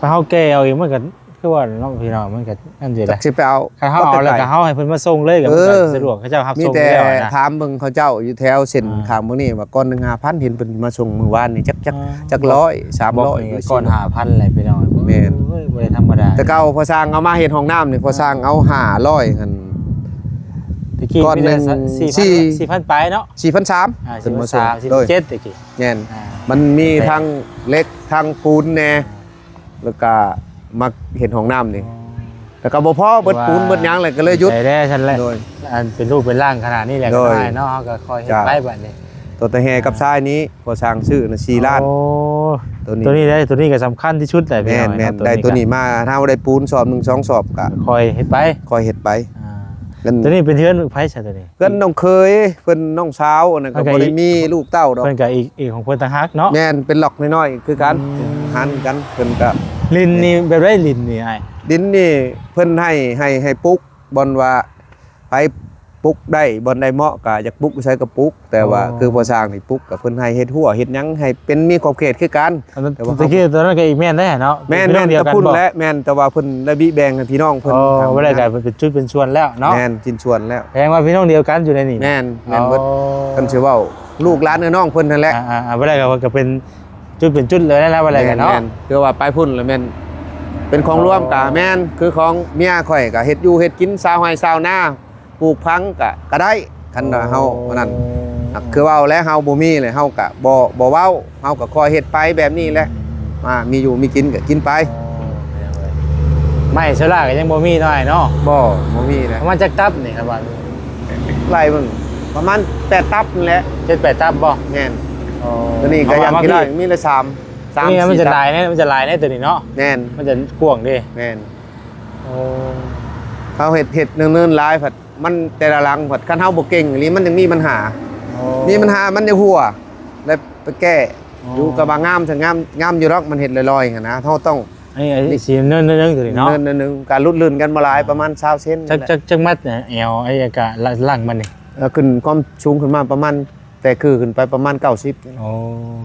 ຖ້າເຮົາແກ່ເອົາເອງ ມັນກະ ຕົວເນາະພີ່ນ້ອງ ມັນກໍນັ້ນຢູ່ ຈັກ ແຫຼະ ຊິໄປເອົາ ຄັນເຮົາເອົາແລ້ວກໍເຮົາໃຫ້ເພິ່ນມາສົ່ງເລີຍ ກໍມັນກໍ ເອີ ສະດວກ ເຂົາເຈົ້າຮັບສົ່ງຢູ່ແລ້ວນະ ມີແຕ່ຖາມເບິ່ງເຂົາເຈົ້າຢູ່ແຖວເສັ້ນ ອ່າ ຂ້າງເບິ່ງນີ້ວ່າ ກ້ອນໜຶ່ງຫ້າພັນ ເຫັນເພິ່ນມາສົ່ງມື້ວານນີ້ ຈັກ ຈັກ ອ່າ ຈັກຮ້ອຍ ສາມຮ້ອຍ ບລັອກນີ້ກໍກ້ອນຫ້າພັນແຫຼະພີ່ນ້ອງ ແມ່ນ ໂອ້ຍ ບໍ່ໄດ້ທຳມະດາ ແຕ່ເກົ່າພໍ່ຊ່າງເອົາມາເຮັດຫ້ອງນ້ຳນີ້ ພໍ່ຊ່າງເອົາຫ້າຮ້ອຍຫັ້ນ ຕະກີ້ ກ້ອນໜຶ່ງ ມີແຕ່ສີ່ພັນ ສີ່ ສີ່ພັນປາຍເນາະ ສີ່ພັນສາມ ອ່າ ເພິ່ນມາສົ່ງ ສີ່ພັນສາມ ໂດຍ ສີ່ພັນເຈັດ ຕະກີ້ ແມ່ນ ອ່າ ມັນມີທັງເຫຼັກທັງປູນແດ່ ແລ້ວກໍມາເຮັດຫ້ອງນ້ຳນີ້ ອໍ ແລ້ວກໍບໍ່ພໍເບິດປູນເບິດຫຍັງ ແລ້ວກໍເລີຍຢຸດ ໄດ້ແດ່ຊັ້ນແຫຼະ ໂດຍ ອັນເປັນຮູບເປັນຮ່າງຂະໜາດນີ້ແຫຼະ ໂດຍ ກໍນ້ອຍເນາະ ເຮົາກໍຄ່ອຍເຮັດໄປບັດນີ້ ໂຕແຕ່ແຮ່ກັບຊາຍນີ້ ພໍ່ຊ່າງຊື້ນະ ສີ່ລ້ານ ໂອ້ ໂຕນີ້ ໂຕນີ້ໄດ້ ໂຕນີ້ກໍສຳຄັນທີ່ສຸດແຫຼະ ແມ່ນ ພີ່ນ້ອງ ແມ່ນ ເນາະ ໄດ້ໂຕນີ້ມາ ເຮົາໄດ້ປູນສອບໜຶ່ງສອງສອບກໍຄ່ອຍເຮັດໄປ ຄ່ອຍເຮັດໄປ ອ່າ ໂຕນີ້ເປັນເຮືອນໃຜຊະໂຕນີ້? ເພື່ອນນ້ອງເຂີຍ ເພິ່ນນ້ອງສາວ ອັນນັ້ນກໍບໍ່ໄດ້ມີລູກເຕົ້າດອກ ເພິ່ນກໍອີກ ອີກຂອງເພິ່ນຕ່າງຫາກເນາະ ແມ່ນ ເປັນລັອກນ້ອຍໆຄືກັນ ອືມ ຫານກັນ ເພິ່ນກໍ ລິນນີ້ແບບໃດ ລິນນີ້ອ້າຍ? ດິນນີ້ເພິ່ນໃຫ້ ໃຫ້ ໃຫ້ປຸກ ບ່ອນວ່າໃຜປຸກໄດ້ ບ່ອນໃດເໝາະກໍຢາກປຸກຢູ່ໃສກໍປຸກ ແຕ່ວ່າ ອໍ ຄືພໍ່ຊ່າງນີ້ປຸກກໍເພິ່ນໃຫ້ເຮັດຮົ້ວເຮັດຫຍັງໃຫ້ເປັນ ມີຂອບເຂດຄືກັນ ອັນນັ້ນ ແຕ່ວ່າ ຕະກີ້ຕອນນັ້ນກໍອີກແມ່ນແດ່ເນາະ ແມ່ນ ເປັນພີ່ນ້ອງດຽວກັນ ແມ່ນ ແຕ່ພຸ້ນແຫຼະ ແມ່ນ ແຕ່ວ່າເພິ່ນລະບີແບ່ງໃຫ້ພີ່ນ້ອງເພິ່ນ ອໍ ບໍ່ໄດ້ກາຍເປັນຈຸດເປັນສ່ວນແລ້ວເນາະ ແມ່ນ ຊິນສ່ວນແລ້ວ ແສດງວ່າພີ່ນ້ອງດຽວກັນຢູ່ໃນນີ້ ແມ່ນ ແມ່ນເບິດ ອໍ ຄັນຊິເວົ້າ ລູກຫຼານເອື້ອຍນ້ອງເພິ່ນຫັ້ນແຫຼະ ອ່າໆ ບໍ່ໄດ້ກໍ ກໍເປັນຈຸດເປັນຈຸດເລີຍນະ ບໍ່ໄດ້ກັນເນາະ ແມ່ນ ແມ່ນ ຄືວ່າໄປພຸ້ນລະແມ່ນ ເປັນຂອງລວມ ອໍ ກໍແມ່ນ ຄືຂອງເມຍຂ້ອຍກໍເຮັດຢູ່ເຮັດກິນ ຊາວໄຮ່ຊາວນາ ປູກຝັງກະ ກະໄດ້ ຄັນວ່າເຮົາ ອໍ ອັນນັ້ນ ຄືເວົ້າແລ້ວ ເຮົາບໍ່ມີແລ້ວ ເຮົາກະບໍ່ ບໍ່ເວົ້າ ເຮົາກະຄ່ອຍເຮັດໄປແບບນີ້ແຫຼະ ອືມ ອ່າ ມີຢູ່ມີກິນກະກິນໄປ ອໍ ໄມ້ໂຊລາກໍຍັງບໍ່ມີເນາະອ້າຍເນາະ ບໍ່ ບໍ່ມີແລ້ວ ປະມານຈັກຕັບນີ້ຄັນວ່າ ໄລ່ເບິ່ງ ປະມານແປດຕັບນີ້ແຫຼະ ເຈັດແປດຕັບບໍ່? ແມ່ນ ອໍ ຕົວນີ້ກໍຍັງກິນໄດ້ ມີລະສາມ ສາມ ນີ້ມັນຈະຫຼາຍແນ່ ມັນຈະຫຼາຍແນ່ຕົວນີ້ເນາະ ແມ່ນ ມັນຈະກວ້າງເດ້ ແມ່ນ ໂອ້ ເຮົາເຮັດ ເຮັດເນີນໆຫຼາຍ ພັດມັນແຕ່ລະຫຼັງ ພັດຄັນເຮົາບໍ່ເກັ່ງອີ່ຫຼີ ມັນຍັງມີບັນຫາ ໂອ້ ມີບັນຫາ ມັນຈະຮົ່ວ ແລ້ວໄປແກ້ ອໍ ຢູ່ກັບວ່າງາມ ງາມ ງາມຢູ່ດອກ ມັນເຮັດລອຍໆຫັ້ນນະ ເຮົາຕ້ອງ ອັນນີ້ ອັນນີ້ຊິເນີນໜ້ອຍໜຶ່ງຕົວນີ້ເນາະ ເນີນໜ້ອຍໜຶ່ງ ການຫຼຸດລື່ນກັນບໍ່ຫຼາຍ ອໍ ປະມານຊາວເຊັນ ຈັກ ຈັກ ຈັກມັດແອວ ໄອ້ກະຫຼັງມັນນີ້ ເອີ ຂຶ້ນຄວາມສູງຂຶ້ນມາປະມານ ແຕ່ຄືຂຶ້ນໄປປະມານເກົ້າສິບ ໂອ້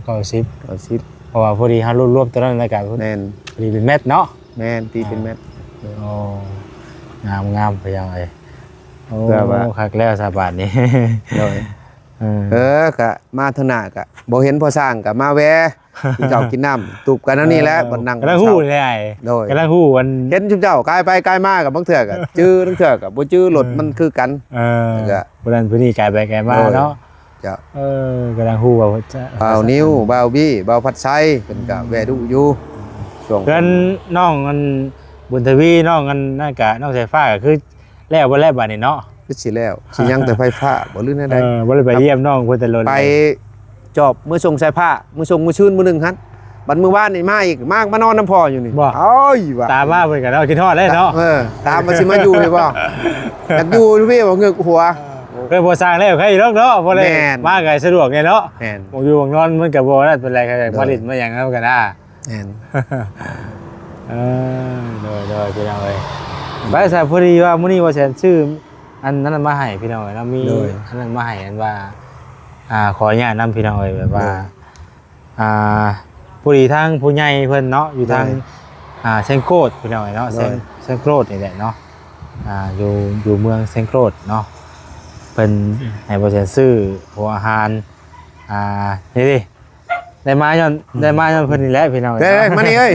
ເກົ້າສິບ ເກົ້າສິບ ເພາະວ່າພໍດີເຮົາລວບໆຕົວນັ້ນແລ້ວກະ ແມ່ນ ພໍດີເປັນແມັດເນາະ ແມ່ນ ຕີເປັນແມັດ ໂອ້ ງາມໆ ພີ່ນ້ອງເອີຍ ໂອ້ ເພື່ອວ່າ ຄັກແລ້ວສະບາດນີ້ ໂດຍ ເອີ ເອີ ກະມາເທື່ອໜ້າກະບໍ່ເຫັນພໍ່ຊ່າງກະມາແວ່ ກິນເຂົ້າກິນນ້ຳ ຕູບກັນແນວນີ້ແຫຼະ ເອີ ບ່ອນນັ່ງ ກຳລັງຮູ້ແຫຼະ ໂດຍ ກຳລັງຮູ້ ອັນ ເຫັນຊຸມເຈົ້າກາຍໄປກາຍມາກະບາງເທື່ອກະຈື່ ລາງເທື່ອກະບໍ່ຈື່ ລົດມັນຄືກັນ ເອີ ກະ ຜູ້ນັ້ນຜູ້ນີ້ກາຍໄປກາຍມາເນາະ ເຈົ້າ ເອີ ກຳລັງຮູ້ວ່າ ບ່າວນິວ ບ່າວບີ ບ່າວພັດໄຊ ເພິ່ນກະແວ່ດຸຢູ່ ອືມ ຊ່ວງ ເພື່ອນນ້ອງອັນບຸນທະວີ ນ້ອງອັນນັ້ນກະ ນ້ອງສາຍຟ້າກະຄືແລ້ວເບິດແລ້ວບາດນີ້ເນາະ ຄືຊິແລ້ວ ຊິຍັງແຕ່ໄຟຟ້າບໍ່ ຫຼືແນວໃດ ເອີ ບໍ່ໄດ້ໄປຢ້ຽມນ້ອງເພິ່ນແຕ່ດົນ ໄປຈອບ ມື້ສົ່ງສາຍຟ້າ ມື້ສົ່ງມື້ຊືນມື້ໜຶ່ງຫັ້ນ ບັດມື້ວານນີ້ມາອີກ ມາ ມານອນນຳພໍ່ຢູ່ນີ້ ບໍ່ ໂອ້ຍວ່າ ຕາມມາເພິ່ນກໍເນາະ ຄິດຮອດແລ້ວເນາະ ເອີ ຕາມວ່າຊິມາຢູ່ພີ້ບໍ່ ຢາກຢູ່ພີ້ບໍ່ ເງືອກຫົວ ເອີ ເພິ່ນບໍ່ສ້າງແລ້ວໃຄດອກເນາະ ບໍ່ໄດ້ ແມ່ນ ມາກໍສະດວກແດ່ເນາະ ແມ່ນ ໝ່ອງຢູ່ໝ່ອງນອນມັນກໍບໍ່ນັ້ນປານໃດ ໂດຍ ມາຫຼິ້ນມາຫຍັງນຳກັນນະ ແມ່ນ ເອີ ໂດຍໆ ພີ່ນ້ອງເອີຍ ໄປຊະ ພໍດີວ່າມື້ນີ້ວ່າແສນຊື້ ອັນນັ້ນມາໃຫ້ພີ່ນ້ອງເອີຍເນາະ ມີ ໂດຍ ອັນນັ້ນມາໃຫ້ ອັນວ່າ ອ່າ ຂໍອະນຸຍາດນຳພີ່ນ້ອງເອີຍ ແບບວ່າ ໂດຍ ອ່າ ພໍດີທາງຜູ້ໃຫຍ່ເພິ່ນເນາະ ຢູ່ທາງ ໂດຍ ອ່າ ແຊງໂກດພີ່ນ້ອງເອີຍເນາະ ໂດຍ ແຊງ ແຊງໂກດນີ້ແຫຼະເນາະ ອ່າ ຢູ່ ຢູ່ເມືອງແຊງໂກດເນາະ ເພິ່ນໃຫ້ບໍ່ແສນຊື້ຫົວອາຫານ ອ່າ ນີ້ເດ້ ໄດ້ມາຍ້ອນ ອືມ ໄດ້ມາຍ້ອນເພິ່ນນີ້ແຫຼະພີ່ນ້ອງເອີຍ ເດ້ ເນາະ ມານີ້ເອີຍ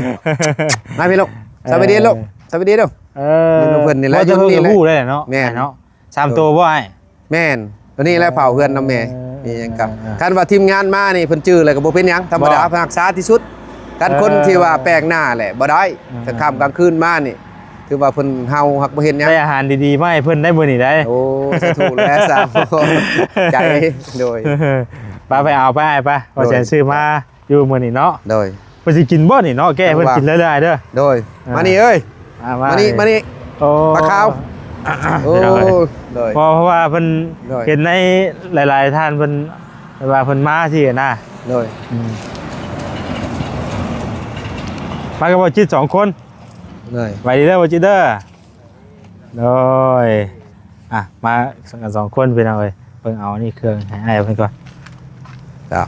ມາພີ່ລູກ ເອີ ສະບາຍດີລູກ ສະບາຍດີເດີ້ ເອີ ເພິ່ນນີ້ແຫຼະ ຢູ່ນີ້ແຫຼະ ຮູ້ໄດ້ເນາະ ແມ່ນ ເນາະ ສາມໂຕບໍ່ອ້າຍ? ແມ່ນ ຕົວນີ້ແຫຼະ ເຝົ້າເຮືອນນຳແມ່ ເອີ ມີຫຍັງກໍ ເອີ ຄັນວ່າທີມງານມານີ້ ເພິ່ນຈື່ແລ້ວກໍບໍ່ເປັນຫຍັງ ທຳມະດາ ບໍ່ ຮັກສາທີ່ສຸດ ຄັນ ເອີ ຄົນທີ່ວ່າແປກໜ້າແຫຼະບໍ່ໄດ້ ເອີ ກາງຄ່ຳກາງຄືນມານີ້ ຖືວ່າເພິ່ນເຮົາຮັກບໍ່ເຮັດຫຍັງ ໄດ້ອາຫານດີໆມາໃຫ້ເພິ່ນໄດ້ມື້ນີ້ໄດ້ ໂອ້ ສາທຸແຫຼະ ສາທຸ ໃຈ ໂດຍ ໄປ ໄປເອົາໄປອ້າຍໄປ ໂດຍ ວ່າແສນຊື້ມາ ຢູ່ມື້ນີ້ເນາະ ໂດຍ ເພິ່ນຊິກິນບໍ່ນີ້ເນາະ ແກ້ໃຫ້ເພິ່ນກິນຫຼາຍໆເດີ້ ໂດຍ ອ່າ ມານີ້ເອີຍ ອ່າ ມາ ມານີ້ ມານີ້ ໂອ້ ປາຂາວ ໂອ້ ໂດຍ ເພາະ ເພາະວ່າເພິ່ນ ໂດຍ ເຫັນໃນຫຼາຍໆທ່ານເພິ່ນ ແບບວ່າເພິ່ນມາຊີ້ນະ ໂດຍ ອືມ ມາກັບບໍ່ຈິດສອງຄົນ ໂດຍ ໄຫວດີເດີ້ບໍ່ຈິດເດີ້ ໂດຍ ອ່ະ ມາກັນສອງຄົນພີ່ນ້ອງເອີຍ ເບິ່ງເອົານີ້ເຄື່ອງໃຫ້ອ້າຍເພິ່ນກ່ອນ ເຈົ້າ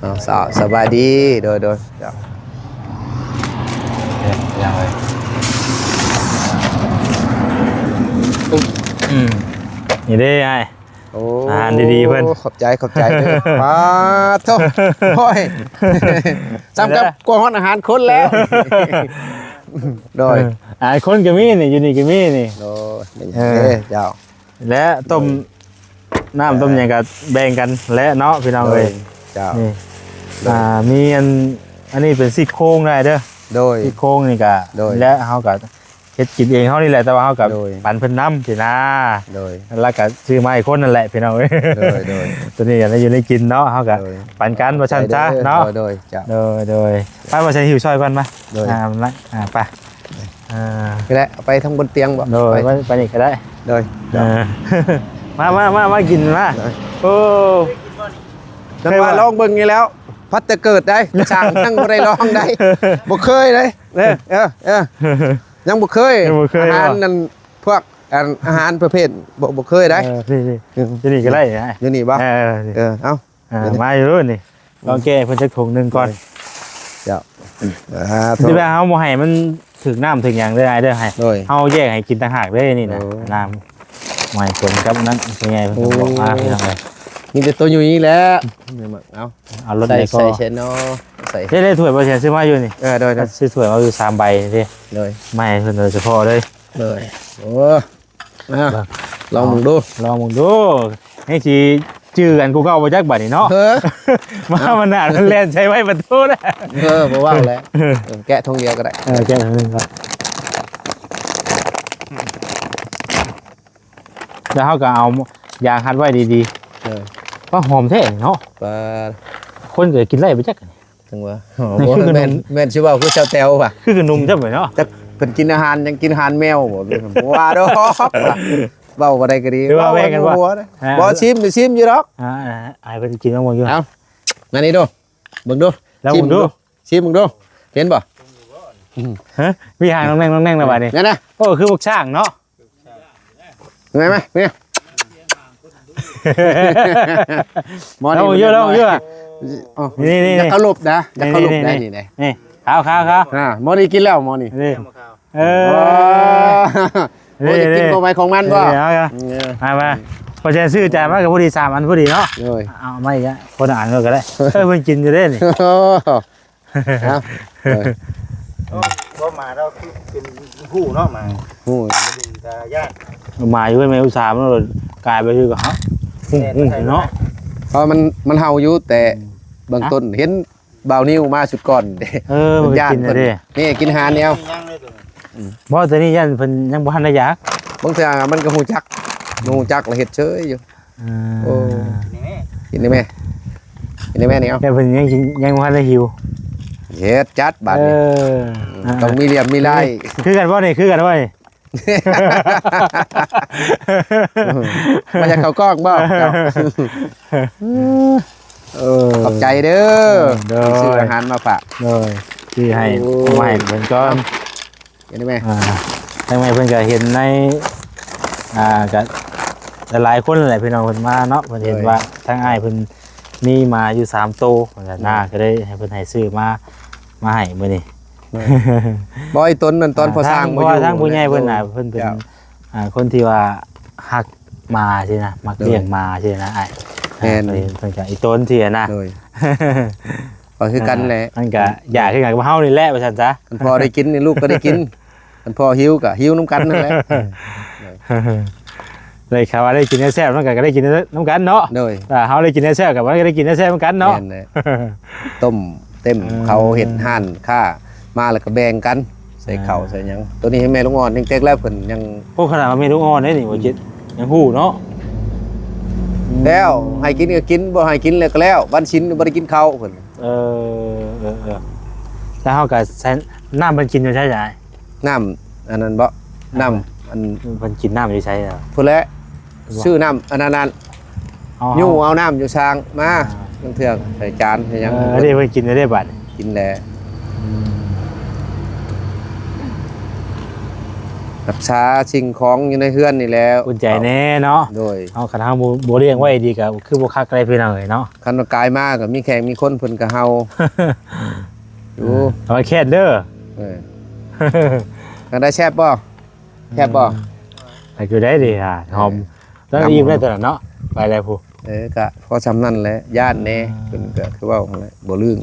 ເອົາ ສະ ສະບາຍດີ ໂດຍ ໂດຍ ເຈົ້າ ເອີ ພີ່ນ້ອງເອີຍ ອືມ ນີ້ເດ້ອ້າຍ ໂອ້ ອາຫານດີໆເພິ່ນ ຂອບໃຈ ຂອບໃຈເດີ້ ປາດໂທ້ ໂອ້ຍ ສ່ຳກັບກວ່າຮອດອາຫານຄົນແລ້ວ ໂດຍ ເອີ ອາຫານຄົນກໍມີນີ້ ຢູ່ນີ້ກໍມີນີ້ ໂດຍ ເອີ ເຈົ້າ ແລະຕົ້ມ ໂດຍ ນ້ຳຕົ້ມຫຍັງກໍແບ່ງກັນແຫຼະເນາະ ພີ່ນ້ອງເອີຍ ໂດຍ ເຈົ້າ ນີ້ ໂດຍ ອ່າ ມີອັນ ອັນນີ້ເປັນຊີ້ໂຄງໄດ້ເດີ້ ໂດຍ ຊີ້ໂຄງນີ້ກໍ ໂດຍ ແລະເຮົາກໍເຮັດກິນເອງເຮົານີ້ແຫຼະ ແຕ່ວ່າເຮົາກໍ ໂດຍ ປັນເພິ່ນນຳຊີ້ນາ ໂດຍ ແລ້ວກໍຊື້ມາໃຫ້ຄົນນັ້ນແຫຼະ ພີ່ນ້ອງເອີຍ ໂດຍ ໂດຍ ຕົວນີ້ກໍໄດ້ຢູ່ໄດ້ກິນເນາະ ເຮົາກໍ ໂດຍ ປັນກັນວ່າຊັ້ນຊະເນາະ ໂດຍ ໂດຍ ເຈົ້າ ໂດຍ ໂດຍ ໄປ ວ່າຊັ້ນ ຫິ້ວຊ່ອຍກ່ອນມາ ໂດຍ ອ່າ ມາ ອ່າ ໄປ ອ່າ ນີ້ແຫຼະ ເອົາໄປທາງບົນຕຽງບໍ່ ໂດຍ ໄປ ໄປ ໄປນີ້ກໍໄດ້ ໂດຍ ເອີ ມາ ມາ ມາ ມາກິນມາ ໂດຍ ໂອ້ ຍັງວ່າ ເຄີຍວ່າ ລອງເບິ່ງນີ້ແລ້ວ ພັດແຕ່ເກີດໄດ໋ ຊ່າງຍັງບໍ່ໄດ້ລອງໄດ໋ ບໍ່ເຄີຍໄດ໋ ເອີ ເອີ ເອີ ຍັງບໍ່ເຄີຍ ຍັງບໍ່ເຄີຍ ອາຫານ ວ່າ ນັ້ນ ພວກ ອັນ ອາຫານປະເພດ ບໍ່ ບໍ່ເຄີຍໄດ໋ ເອີ ນີ້ ນີ້ ອືມ ຢູ່ນີ້ກໍໄດ້ນະ ຢູ່ນີ້ບໍ່ ເອີ ນີ້ ເອີ ເອົາ ອ່າ ມາຢູ່ນີ້ ລອງແກະເພິ່ນຈັກຖົງໜຶ່ງກ່ອນ ເຈົ້າ ອ່າ ທີ່ວ່າເຮົາບໍ່ໃຫ້ມັນຖືກນ້ຳຖືກຫຍັງເດີອ້າຍເດີ ໃຫ້ ໂດຍ ເຮົາແຍກໃຫ້ກິນຕ່າງຫາກເດີນີ້ນະ ໂດຍ ນ້ຳ ບໍ່ໃຫ້ປົນກັບນັ້ນ ພໍ່ໃຫຍ່ເພິ່ນກໍບອກມາ ໂອ້ ພີ່ນ້ອງເອີຍ ມີແຕ່ໂຕຢູ່ນີ້ແຫຼະ ເອົາ ເອົາລົດໃສ່ ໃສ່ເຊນເນາະ ໃສ່ ເດ້ ໄດ້ຖ້ວຍບໍ່ແຊນຊື້ມາຢູ່ນີ້ ເອີ ໂດຍ ໂດຍ ຊື້ຖ້ວຍມາຢູ່ສາມໃບເດ້ ໂດຍ ມາໃຫ້ເພິ່ນໂດຍສະເພາະເລີຍ ໂດຍ ໂອ້ ອ່ະ ລອງເບິ່ງດູ ລອງເບິ່ງດູ ໃຫ້ຊິຈື່ກັນຄືເກົ່າບໍ່ຈັກບາດນີ້ເນາະ ເອີ ມາ ມັນໜ້າແລ່ນໃສ່ໄວ້ປະຕູແລ້ວ ເອີ ບໍ່ເວົ້າແລ້ວ ເອີ ເອີ ແກະຖົງດຽວກໍໄດ້ ເອີ ແກະຖົງໜຶ່ງກ່ອນ ແລ້ວເຮົາກໍເອົາຢາງຮັດໄວ້ດີໆ ເອີ ວ່າຫອມແທ້ເນາະ ວ່າ ຄົນກໍກິນໄດ້ບໍ່ຈັກ ຈັ່ງວ່າ ນີ້ຄືຂະໜົມ ແມ່ນ ແມ່ນຊິເວົ້າຄືຊາວແຕວວ່າ ຄືຂະໜົມຈ້ຳໄປເນາະ ຈັກເພິ່ນກິນອາຫານຫຍັງ ກິນອາຫານແມວບໍ່ ບໍ່ວ່າດອກ ເວົ້າບໍ່ໄດ້ກໍດີ ຫຼືວ່າແບ່ງກັນບໍ່ ເວົ້າຢູ່ຫົວນະ ອ່າ ບໍ່ ຊິມ ຊິມຢູ່ດອກ ອ່າ ອ່າ ໃຫ້ເພິ່ນກິນລອງເບິ່ງຢູ່ ເອົາ ມານີ້ດູ ເບິ່ງດູ ລອງເບິ່ງດູ ຊິມເບິ່ງດູ ເຫັນບໍ່ ຮະ ມີຫາງໜອງແໜ່ງໜອງແໜ່ງແລ້ວບາດນີ້ ນັ້ນນະ ໂອ້ ຄືບັກຊ້າງເນາະ ແມ່ນໄໝ? ແມ່ນ ໝໍນີ້ ລອງຢູ່ ລອງຢູ່ ນີ້ ນີ້ ນີ້ ຢ່າເຄົາລົບນະ ຢ່າເຄົາລົບນະ ນີ້ ນີ້ ນີ້ ນີ້ ນີ້ ຂາວ ຂາວ ຂາວ ອ່າ ໝໍນີ້ກິນແລ້ວ ໝໍນີ້ ນີ້ ເອີ ໂອ້ ນີ້ ກິນຂອງໃຜຂອງມັນບໍ່? ນີ້ ເອົາ ເອີ ມາ ມາ ພໍແຊນຊື້ຈານມາກໍພໍດີສາມອັນພໍດີເນາະ ໂດຍ ເອົາມາອີກ ຄົນລະອັນກໍໄດ້ ເອີ ເພິ່ນກິນຢູ່ເດ້ນີ້ ເອົາ ເອີ ໂອ້ ບໍ່ມາແລ້ວຄືເປັນຫູເນາະ ໝາຫູ ເປັນຕາຢ້ານ ໝາຢູ່ເຮືອນແມ່ອຸດສາ ມັນກາຍໄປຄືກັບເຮົາ ຫູເນາະ ເພາະມັນ ມັນເຫົ່າຢູ່ ແຕ່ເບື້ອງຕົ້ນເຫັນບ່າວນິວມາຊຸດກ່ອນເດ້ ເອີ ມັນຢ້ານເພິ່ນ ນີ້ກິນອາຫານແນວ ບໍ່ ໂຕນີ້ຢ້ານເພິ່ນຍັງບໍ່ທັນໄດ້ຢາກ ບາງເທື່ອມັນກໍຮູ້ຈັກ ຮູ້ຈັກແລ້ວເຮັດເຊີຍຢູ່ ອ່າ ໂອ້ ກິນໄດ້ແມ່ ກິນໄດ້ແມ່ນີ້ ເອົາ ແຕ່ເພິ່ນຍັງກິນ ຍັງບໍ່ທັນໄດ້ຫິວ ເຮັດຈັດບາດນີ້ ເອີ ຕ້ອງມີລຽບມີລາຍ ຄືກັນບໍ່ນີ້ ຄືກັນບໍ່ນີ້ ມາຈາກເຂົ້າກ້ອງບໍ່ ເຈົ້າ ເອີ ຂອບໃຈເດີ້ ໂດຍ ທີ່ຊື້ອາຫານມາຝາກ ໂດຍ ທີ່ໃຫ້ ໂອ້ຍ ມາໃຫ້ເພິ່ນກ່ອນ ເຫັນໄໝ? ອ່າ ທາງແມ່ເພິ່ນກໍເຫັນໃນ ອ່າ ກໍຫຼາຍໆຄົນແຫຼະ ພີ່ນ້ອງເພິ່ນມາເນາະ ເພິ່ນເຫັນ ໂດຍ ວ່າທາງອ້າຍເພິ່ນມີໝາຢູ່ສາມໂຕ ເພິ່ນກໍ ໂດຍ ນ້າກໍເລີຍໃຫ້ເພິ່ນໃຫ້ຊື້ມາ ມາໃຫ້ມື້ນີ້ ໂດຍ ບໍ່ ອີ່ຕົນນັ້ນຕອນ ອ່າ ພໍ່ຊ່າງ ທາງ ບໍ່ຢູ່ ທາງຜູ້ໃຫຍ່ເພິ່ນນະ ເພິ່ນເປັນ ເຈົ້າ ອ່າ ຄົນທີ່ວ່າຮັກໝາຊີ້ນະ ມັກລ້ຽງ ໂດຍ ໝາຊີ້ນະອ້າຍ ແມ່ນ ອ່າ ເພິ່ນກໍອີ່ຕົນທີ່ນະ ໂດຍ ກໍຄືກັນແຫຼະ ອ່າ ມັນກໍຢາກຄືກັນກັບເຮົານີ້ແຫຼະວ່າຊັ້ນຊະ ຄັນພໍ່ໄດ້ກິນນີ້ລູກກໍໄດ້ກິນ ຄັນພໍ່ຫິວກໍຫິວນຳກັນນັ້ນແຫຼະ ໄດ້ຂ່າວວ່າໄດ້ກິນແນວແຊບນຳກັນກໍໄດ້ກິນນຳກັນເນາະ ໂດຍ ຖ້າເຮົາໄດ້ກິນແນວແຊບກໍມັນກໍໄດ້ກິນແນວແຊບນຳກັນເນາະ ແມ່ນແຫຼະ ຕົ້ມເຕັມ ເອີ ເຂົາເຮັດຮ້ານຄ້າມາແລ້ວກໍແບ່ງກັນ ໃສ່ເຂົ້າ ອ່າ ໃສ່ຫຍັງ ໂຕນີ້ໃຫ້ແມ່ລູກອ່ອນຍັງເຕັກແລ້ວເພິ່ນຍັງ ໂອ້ ຂະໜາດວ່າແມ່ລູກອ່ອນເດ້ນີ້ ບໍ່ຈິດ ຍັງຮູ້ເນາະ ແລ້ວໃຫ້ກິນກໍກິນ ບໍ່ໃຫ້ກິນແລ້ວກໍແລ້ວ ວັນສິນບໍ່ໄດ້ກິນເຂົ້າເພິ່ນ ເອີ ເອີ ເອີ ແລ້ວເຮົາກໍໃສ່ນ້ຳເພິ່ນກິນຢູ່ໃສ? ນ້ຳອັນນັ້ນບໍ່? ນ້ຳ ອ່າ ອັນ ເພິ່ນກິນນ້ຳຢູ່ໃສລະ? ພຸ້ນແຫຼະ ບໍ່ ຊື້ນ້ຳອັນນັ້ນ ອໍ ຍູ້ເອົານ້ຳຢູ່ຊ່າງມາ ອ່າ ບາງເທື່ອໃສ່ຈານໃສ່ຫຍັງ ເອີ ເພິ່ນ ເດ້ ເພິ່ນກິນແລ້ວເດ້ບາດນີ້ ກິນແລ້ວ ອືມ ຮັກສາສິ່ງຂອງຢູ່ໃນເຮືອນນີ້ແຫຼະ ອຸ່ນໃຈແດ່ເນາະ ໂດຍ ເຮົາ ຄັນເຮົາບໍ່ ບໍ່ລ້ຽງໄວ້ດີກໍຄືບໍ່ຄັກເລີຍ ພີ່ນ້ອງເອີຍເນາະ ຄັນວ່າກາຍມາກໍມີແຂກມີຄົນເພິ່ນກໍເຫົ່າ ຢູ່ ເອີ ເອົາໄວ້ແຄດເດີ ເອີ ຈັ່ງໃດແຊບບໍ່? ແຊບບໍ່? ອືມ ໄປ ຢູ່ໄດ້ເດ ຫາຫອມ ເອີ ຕອນນັ້ນອີ່ມແລ້ວຕອນນັ້ນເນາະ ໄປແລ້ວພຸ້ນ ເອີ ກະພໍຊ່ຳນັ້ນແຫຼະ ຢ້ານແດ່ ອ່າ ເພິ່ນກະຄືເວົ້າຫັ້ນແຫຼະ ບໍ່ລຶ້ງ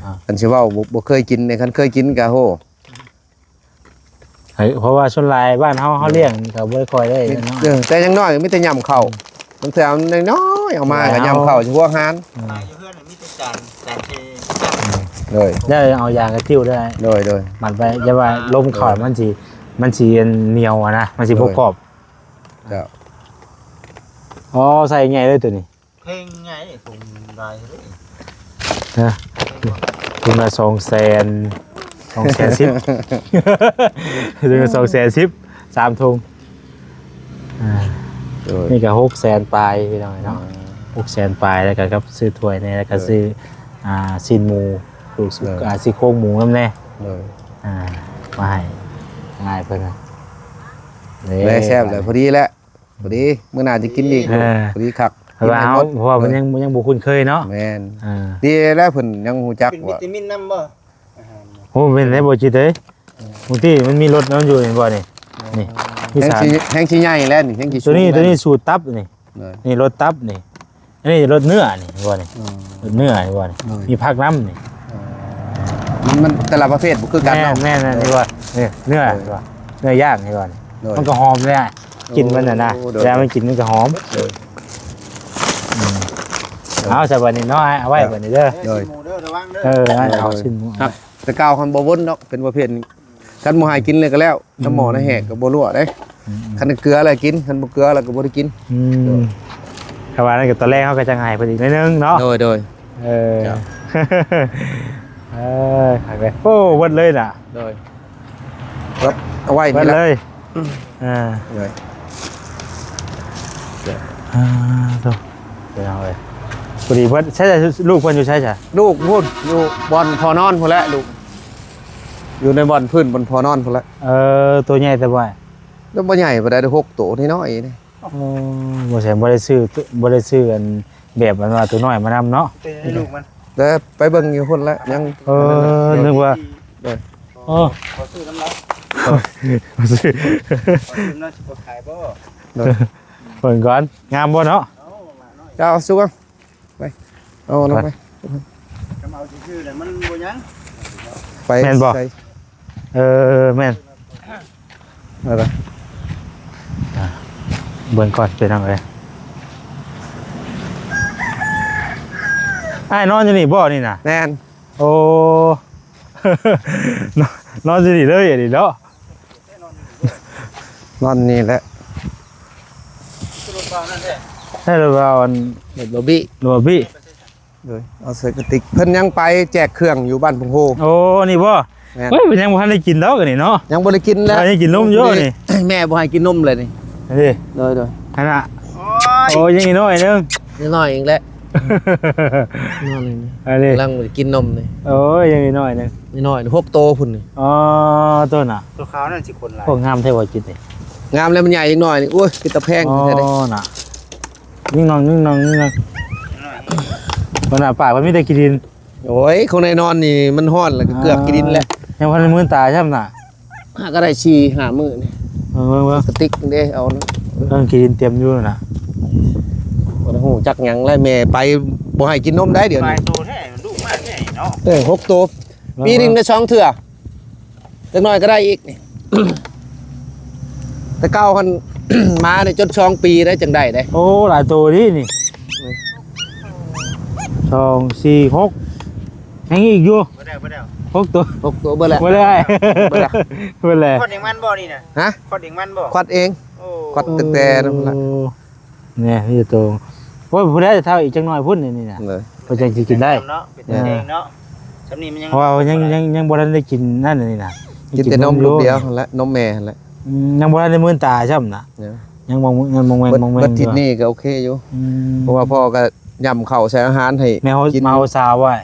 ອ່າໆ ຄັນຊິເວົ້າ ບໍ່ ບໍ່ເຄີຍກິນເດ ຄັນເຄີຍກິນກະໂຫ ເອີ ເພາະວ່າສ່ວນຫຼາຍບ້ານເຮົາ ເຮົາລ້ຽງກະບໍ່ຄ່ອຍໄດ້ເນາະ ເອີ ແຕ່ຢ່າງໜ້ອຍມີແຕ່ຫຍ້ຳເຂົ້າ ບາງເທື່ອນ້ອຍໆ ເອົາມາກະຫຍ້ຳເຂົ້າ ເອີ ຫົວຫານ ອືມ ຢູ່ເຮືອນມີແຕ່ຈານ ຈານທີ່ ໂດຍ ໄດ້ເອົາຢາງກະຕິ້ວໄດ້ ໂດຍໆ ມັດໄວ້ ຢ່າວ່າລົມເຂົ້າມັນຊິ ມັນຊິອັນໜຽວຫັ້ນນະ ມັນຊິບໍ່ກອບ ເຈົ້າ ອໍ ໃສ່ໃຫຍ່ເລີຍໂຕນີ້ ເພງໃຫຍ່ ຖົງຫຼາຍເລີຍ ຮະ ຖົງລະສອງແສນ ສອງແສນສິບ ຖົງລະສອງແສນສິບ ສາມຖົງ ອ່າ ໂດຍ ນີ້ກະຫົກແສນປາຍພີ່ນ້ອງເນາະ ອ່າ ຫົກແສນປາຍ ແລ້ວກະກັບຊື້ຖ້ວຍແດ່ ແລ້ວກະ ໂດຍ ຊື້ ອ່າ ຊີ້ນໝູ ລູກ ໂດຍ ອ່າ ຊີ້ໂຄງໝູນຳແດ່ ໂດຍ ອ່າ ມາໃຫ້ອ້າຍເພິ່ນນະ ແລ້ວແຊບແລ້ວ ພໍດີແຫຼະ ພໍດີ ມື້ໜ້າຈະກິນອີກ ເອີ ພໍດີຄັກ ເພາະວ່າເຮົາ ກິນໃຫ້ໝົດ ເພາະວ່າເພິ່ນຍັງ ຍັງບໍ່ຄຸ້ນເຄີຍເນາະ ແມ່ນ ອ່າ ດີແລ້ວເພິ່ນຍັງຮູ້ຈັກ ເປັນວິຕາມິນນຳບໍ່ ອາຫານ ໂອ້ ແມ່ນແລ້ວບໍ່ຈິດເອີຍ ບາງທີມັນມີລົດນຳຢູ່ ເຫັນບໍ່ນີ້ ນີ້ ມີ ແຮງ ສານ ຊິ ແຮງຊິໃຫຍ່ແລ້ວນີ້ ແຮງຊິ ໂຕນີ້ ສູງແລ້ວ ໂຕນີ້ສູດຕັບນີ້ ໂດຍ ນີ້ລົດຕັບນີ້ ອັນນີ້ລົດເນື້ອນີ້ ເຫັນບໍ່ນີ້ ອືມ ລົດເນື້ອ ເຫັນບໍ່ນີ້ ໂດຍ ມີຜັກນຳນີ້ ເອີ ມັນ ມັນແຕ່ລະປະເພດບໍ່ຄືກັນເນາະ ແມ່ນໆ ນີ້ວ່າ ນີ້ເນື້ອ ໂດຍ ເຫັນບໍ່ ເນື້ອຍ່າງ ເຫັນບໍ່ນີ້ ໂດຍ ມັນກະຫອມເລີຍ ໂດຍ ກິ່ນມັນນະນະ ໂດຍ ເວລາມັນກິນມັນກະຫອມ ໂດຍ ອືມ ເອົາຊະບັດນີ້ເນາະ ເອົາໄວ້ບັດນີ້ເດີ ໂດຍ ຊີ້ນໝູເດີ ລະວັງເດີ ເອີ ເອົາຊີ້ນໝູ ແຕ່ເກົ່າຫັ້ນບໍ່ວົນດອກ ເປັນປະເພດນີ້ ຄັນບໍ່ໃຫ້ກິນເລີຍກະແລ້ວ ອືມ ນ້ຳໝໍ້ນ້ຳແຫກກະບໍ່ຮົ່ວເດ້ ອືມໆ ຄັນເກືອແລ້ວກິນ ຄັນບໍ່ເກືອແລ້ວກະບໍ່ໄດ້ກິນ ອືມ ເອີ ຖ້າວ່ານັ້ນກະຕອນແລກເຮົາກະຈະໃຫ້ເພິ່ນອີກໜ້ອຍໜຶ່ງເນາະ ໂດຍໆ ເອີ ເຈົ້າ ເອີ ຄັກເລີຍ ໂອ້ ເບິດເລີຍນະ ໂດຍ ເອົາໄວ້ນີ້ລະ ເບິດເລີຍ ອ່າ ໂດຍ ອ່າ ໂຕ ພີ່ນ້ອງເອີຍ ພໍດີເພິ່ນ ໃຊ້ ລູກເພິ່ນຢູ່ໃສຊະ ລູກພຸ້ນ ຢູ່ບ່ອນພໍ່ນອນພຸ້ນແຫຼະ ລູກ ຢູ່ໃນບ່ອນພື້ນ ບ່ອນພໍ່ນອນພຸ້ນແຫຼະ ເອີ ໂຕໃຫຍ່ແຕ່ບໍ່ ແລ້ວບໍ່ໃຫຍ່ປານໃດ ຫົກໂຕນ້ອຍໆນີ້ ໂອ້ ບໍ່ໃຊ່ ບໍ່ໄດ້ຊື້ ບໍ່ໄດ້ຊື້ອັນ ແບບອັນວ່າໂຕນ້ອຍມານຳເນາະ ເປັນໃຫ້ລູກມັນ ແຕ່ໄປເບິ່ງຢູ່ພຸ້ນແຫຼະ ຍັງ ເອີ ນຶກວ່າ ໂດຍ ໂອ້ ຂໍຊື້ນຳລາວ ຊື້ ຂໍຊື້ນຳລາວ ຊິບໍ່ຂາຍບໍ່ ໂດຍ ເບິ່ງກ່ອນ ງາມບໍ່ເນາະ ເອົາ ເອົາ ສຸກເອົາ ໄປ ເອົາ ເອົາ ໄປ ກຳເອົາຊື່ໆ ແລ້ວມັນບໍ່ຫຍັງ ໄປ ແມ່ນບໍ່ ໃສ່ ເອີ ແມ່ນ ເອົາລະ ອ່າ ເບິ່ງກ່ອນ ພີ່ນ້ອງເອີຍ ອ້າຍນອນຢູ່ນີ້ບໍ່ນີ້ນະ ແມ່ນ ໂອ້ ນອນ ນອນຢູ່ນີ້ເລີຍອັນນີ້ເນາະ ນອນນີ້ແຫຼະ ໃຊ້ລົດວ່າອັນ ລົດບາບີ ລົດບາບີ ໂດຍ ເອົາໃສ່ກະຕິກ ເພິ່ນຍັງໄປແຈກເຄື່ອງຢູ່ບ້ານພົງໂຮ ໂອ້ ນີ້ບໍ່ ແມ່ນ ເອີຍ ເພິ່ນຍັງບໍ່ທັນໄດ້ກິນດອກອັນນີ້ເນາະ ຍັງບໍ່ໄດ້ກິນແລ້ວ ຍັງກິນນົມຢູ່ນີ້ ແມ່ບໍ່ໃຫ້ກິນນົມເລີຍນີ້ ນີ້ ໂດຍໆ ຫັ້ນນະ ໂອ້ຍ ໂອ້ຍ ຍັງອີກໜ້ອຍໜຶ່ງ ນິດໜ້ອຍອີກແຫຼະ ນ້ອຍໜຶ່ງ ອັນນີ້ ກຳລັງກິນນົມນີ້ ໂອ້ຍ ຍັງອີກໜ້ອຍໜຶ່ງ ນິດໜ້ອຍ ຫົກໂຕພຸ້ນນີ້ ອໍ ໂຕນະ ໂຕຂາວນັ້ນຊິຂົນຫຼາຍ ໂອ້ ງາມແທ້ບໍ່ຈິດນີ້ ງາມແລ້ວມັນໃຫຍ່ອີກໜ້ອຍນີ້ ໂອ້ຍ ເປັນຕາແພງແທ້ເດ້ ອໍ ນະ ຍິງໜອງ ຍິງໜອງ ຍິງໜອງ ເບິ່ງໜ້າປາກມັນມີແຕ່ຂີ້ດິນ ໂອ້ຍ ຂອງໃນນອນນີ້ມັນຮ້ອນແລ້ວກະເກືອກຂີ້ດິນແລ້ວ ຍັງບໍ່ທັນໄດ້ມືນຕາຊ້ຳນະ ຫາກະໄດ້ສີ່ຫ້າມື້ນີ້ ເບິ່ງໆໆ ກະຕິກເດ້ ເອົານະ ເອີ ຂີ້ດິນເຕັມຢູ່ນະ ບໍ່ໄດ້ຮູ້ຈັກຫຍັງແລ້ວ ແມ່ໄປບໍ່ໃຫ້ກິນນົມໄດ້ດຽວນີ້ ຫຼາຍໂຕແທ້ ມັນດຸມາກແທ້ເນາະ ເອີ ຫົກໂຕ ປີໜຶ່ງໄດ້ສອງເທື່ອ ຈັກໜ້ອຍກະໄດ້ອີກນີ້ ແຕ່ເກົ່າຫັ້ນ ມານີ້ຈົນສອງປີໄດ້ຈັ່ງໄດ້ເດ້ ໂອ້ ຫຼາຍໂຕເດ້ນີ້ ສອງ ສີ່ ຫົກ ຍັງອີກຢູ່ ບໍ່ໄດ້ ບໍ່ໄດ້ ຫົກໂຕ ຫົກໂຕ ເບິດແລ້ວ ເບິດແລ້ວ ເບິດແລ້ວ ເບິດແລ້ວ ຄອດເອງມັນບໍ່ນີ້ນະ ຮະ ຄອດເອງມັນບໍ່ ຄອດເອງ ໂອ້ ຄອດຕັ້ງແຕ່ນັ້ນພຸ້ນລະ ໂອ້ ນີ້ ມີແຕ່ໂຕ ໂອ້ຍ ຜູ້ໃດເຖົ້າອີກຈັກໜ້ອຍພຸ້ນນີ້ນະ ເພິ່ນຈັ່ງຊິກິນໄດ້ເນາະ ເປັນຕົວເອງເນາະ ສ່ຳນີ້ມັນຍັງ ເພາະວ່າຍັງ ຍັງ ຍັງບໍ່ທັນໄດ້ກິນນັ້ນນີ້ນະ ກິນແຕ່ນົມລູກດຽວຫັ້ນແຫຼະ ນົມແມ່ຫັ້ນແຫຼະ ອືມ ຍັງບໍ່ທັນໄດ້ມືນຕາຊ້ຳນະ ຍັງ ຍັງມອງ ຍັງມອງແວງ ມອງແວງ ເບິດທິດນີ້ກະໂອເຄຢູ່ ອືມ ເພາະວ່າພໍ່ກະຫຍ້ຳເຂົ້າໃສ່ອາຫານໃຫ້ ແມ່ເຮົາ ກິນ ມາເອົາສາວໄວ້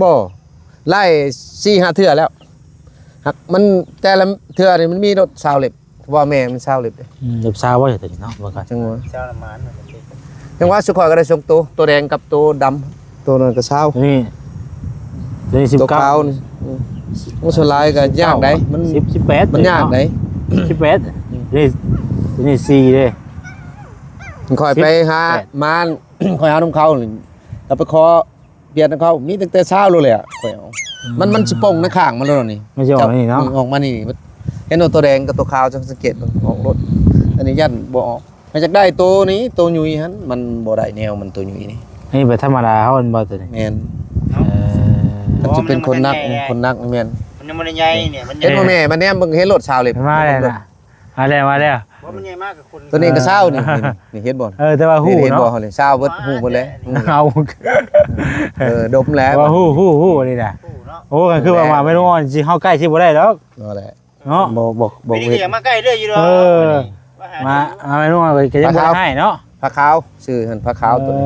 ບໍ່ ໄລ່ສີ່ຫ້າເທື່ອແລ້ວ ຫາກມັນແຕ່ລະເທື່ອນີ້ມັນມີລົດຊາວເລັບ ວ່າແມ່ມັນຊາວເລັບເດ້ ອືມ ເລັບຊາວບໍ່ ໂຕນີ້ເນາະ ເບິ່ງກ່ອນ ຈັ່ງວ່າ ຊາວລະມານ ຈັ່ງວ່າສຸຂ້ອຍກະໄດ້ສອງໂຕ ໂຕແດງກັບໂຕດຳ ໂຕນັ້ນກະຊາວ ໂຕນີ້ ໂຕນີ້ສິບເກົ້າ ໂຕຂາວນີ້ ອືມ ໂອ້ ສ່ວນຫຼາຍກະຍາກໃດ໋ ມັນ ສິບ ສິບແປດ ມັນຍາກໃດ໋ ເນາະ ສິບແປດ ອືມ ນີ້ ຕົວນີ້ສີ່ເດ້ ຂ້ອຍໄປຫາ ສິບແປດ ມາ ຂ້ອຍຫານຳເຂົາ ກໍໄປຂໍປ່ຽນນຳເຂົາ ມີຕັ້ງແຕ່ຊາວໂລດແຫຼະ ຂ້ອຍເອົາ ອືມ ມັນ ມັນຊິປົ່ງໃນຂ້າງມັນໂລດນີ້ ມັນຊິອອກນີ້ເນາະ ອືມ ອອກມານີ້ ເຫັນວ່າຕົວແດງກັບຕົວຂາວ ຈັ່ງສັງເກດເບິ່ງອອກໂລດ ອັນນີ້ຢ້ານບໍ່ອອກ ຖ້າຢາກໄດ້ໂຕນີ້ ໂຕຫຍຸ້ຍຫັ້ນ ມັນບໍ່ໄດ້ແນວ ມັນໂຕຫຍຸ້ຍນີ້ ອັນນີ້ແບບທຳມະດາເຮົາແມ່ນບໍ່ຕົວນີ້? ແມ່ນ ເອີ ມັນຊິເປັນຂົນໜັກ ຂົນໜັກ ແມ່ນ ມັນຍັງບໍ່ໄດ້ໃຫຍ່ນີ້ ມັນຍັງ ເຫັນບໍ່ແມ່ ມາແນມເບິ່ງ ເຫັນໂລດຊາວເລັບ ມາແລ້ວນະ ມາແລ້ວ ມາແລ້ວ ບໍ່ ມັນໃຫຍ່ມາກ ຕົວນີ້ກໍຊາວນີ້ ນີ້ເຫັນບໍ່ ເອີ ແຕ່ວ່າຮູ້ເນາະ ເຫັນບໍ່ ຊາວເບິດ ຮູ້ເບິດແລ້ວ ເອົາ ເອີ ດົມແລ້ວ ວ່າຮູ້ ຮູ້ ຮູ້ນີ້ນະ ຮູ້ເນາະ ໂອ້ ກໍຄືວ່າ ວ່າແມ່ນວ່າຊິເຮົາໃກ້ຊິບໍ່ໄດ້ດອກ ນັ້ນແຫຼະ ເນາະ ບໍ່ ບໍ່ ບໍ່ ບໍ່ເຮັດ ມາໃກ້ເລື້ອຍຢູ່ດອກ ເອີ ມາຫາ ມາ ມາແມ່ນວ່າກໍຍັງບໍ່ໄດ້ໃຫ້ເນາະ ຜາຂາວ ຊື່ຫັ້ນຜາຂາວຕົວນີ້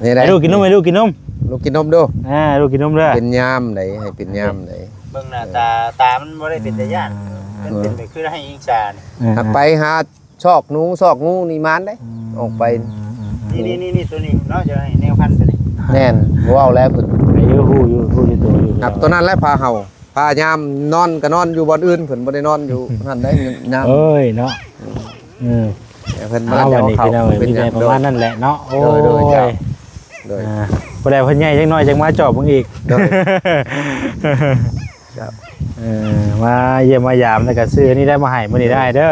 ເອີ ເອີ ເອີ ນີ້ໄດ໋ ໃຫ້ລູກກິນນົມ ໃຫ້ລູກກິນນົມ ລູກກິນນົມດູ ອ່າ ລູກກິນນົມເດີ້ ເປັນຍາມໃດ ໃຫ້ເປັນຍາມໃດ ເບິ່ງໜ້າຕາ ຕາມັນບໍ່ໄດ້ເປັນຕາຢ້ານ ມັນເປັນແບບຄືໃຫ້ອິງຊານີ້ ຫາກໄປຫາ ຊອກໜູຊອກງູນີ້ມານເດ້ ອືມ ອອກໄປ ອືມ ນີ້ ນີ້ ນີ້ ນີ້ ຕົວນີ້ເນາະ ຈະໃຫ້ແນວພັນຕົວນີ້ ແມ່ນ ບໍ່ເວົ້າແລ້ວເພິ່ນ ໄດ້ຢູ່ ຮູ້ຢູ່ ຮູ້ຢູ່ຕົວຢູ່ ຄັບ ຕົວນັ້ນແຫຼະພາເຮົາ ພາຍາມນອນກໍນອນຢູ່ບ່ອນອື່ນ ເພິ່ນບໍ່ໄດ້ນອນຢູ່ຫັ້ນໄດ໋ ຍາມ ເອີຍເນາະ ອືມ ເອີ ເພິ່ນມາ ເອົາ ເອົາ ບັດນີ້ ເຂົ້າ ພີ່ນ້ອງເອີຍ ເປັນຫຍັງ ມີແຕ່ປະມານນັ້ນແຫຼະເນາະ ໂດຍ ໂດຍ ໂອ້ຍ ເຈົ້າ ໂດຍ ອ່າ ຜູ້ໃດເພິ່ນໃຫຍ່ຈັກໜ້ອຍ ຈັ່ງມາຈອບເບິ່ງອີກ ໂດຍ ເຈົ້າ ເອີ ມາຢ້ຽມມາຢາມ ແລ້ວກໍຊື້ອັນນີ້ໄດ້ມາໃຫ້ມື້ນີ້ໄດ້ເດີ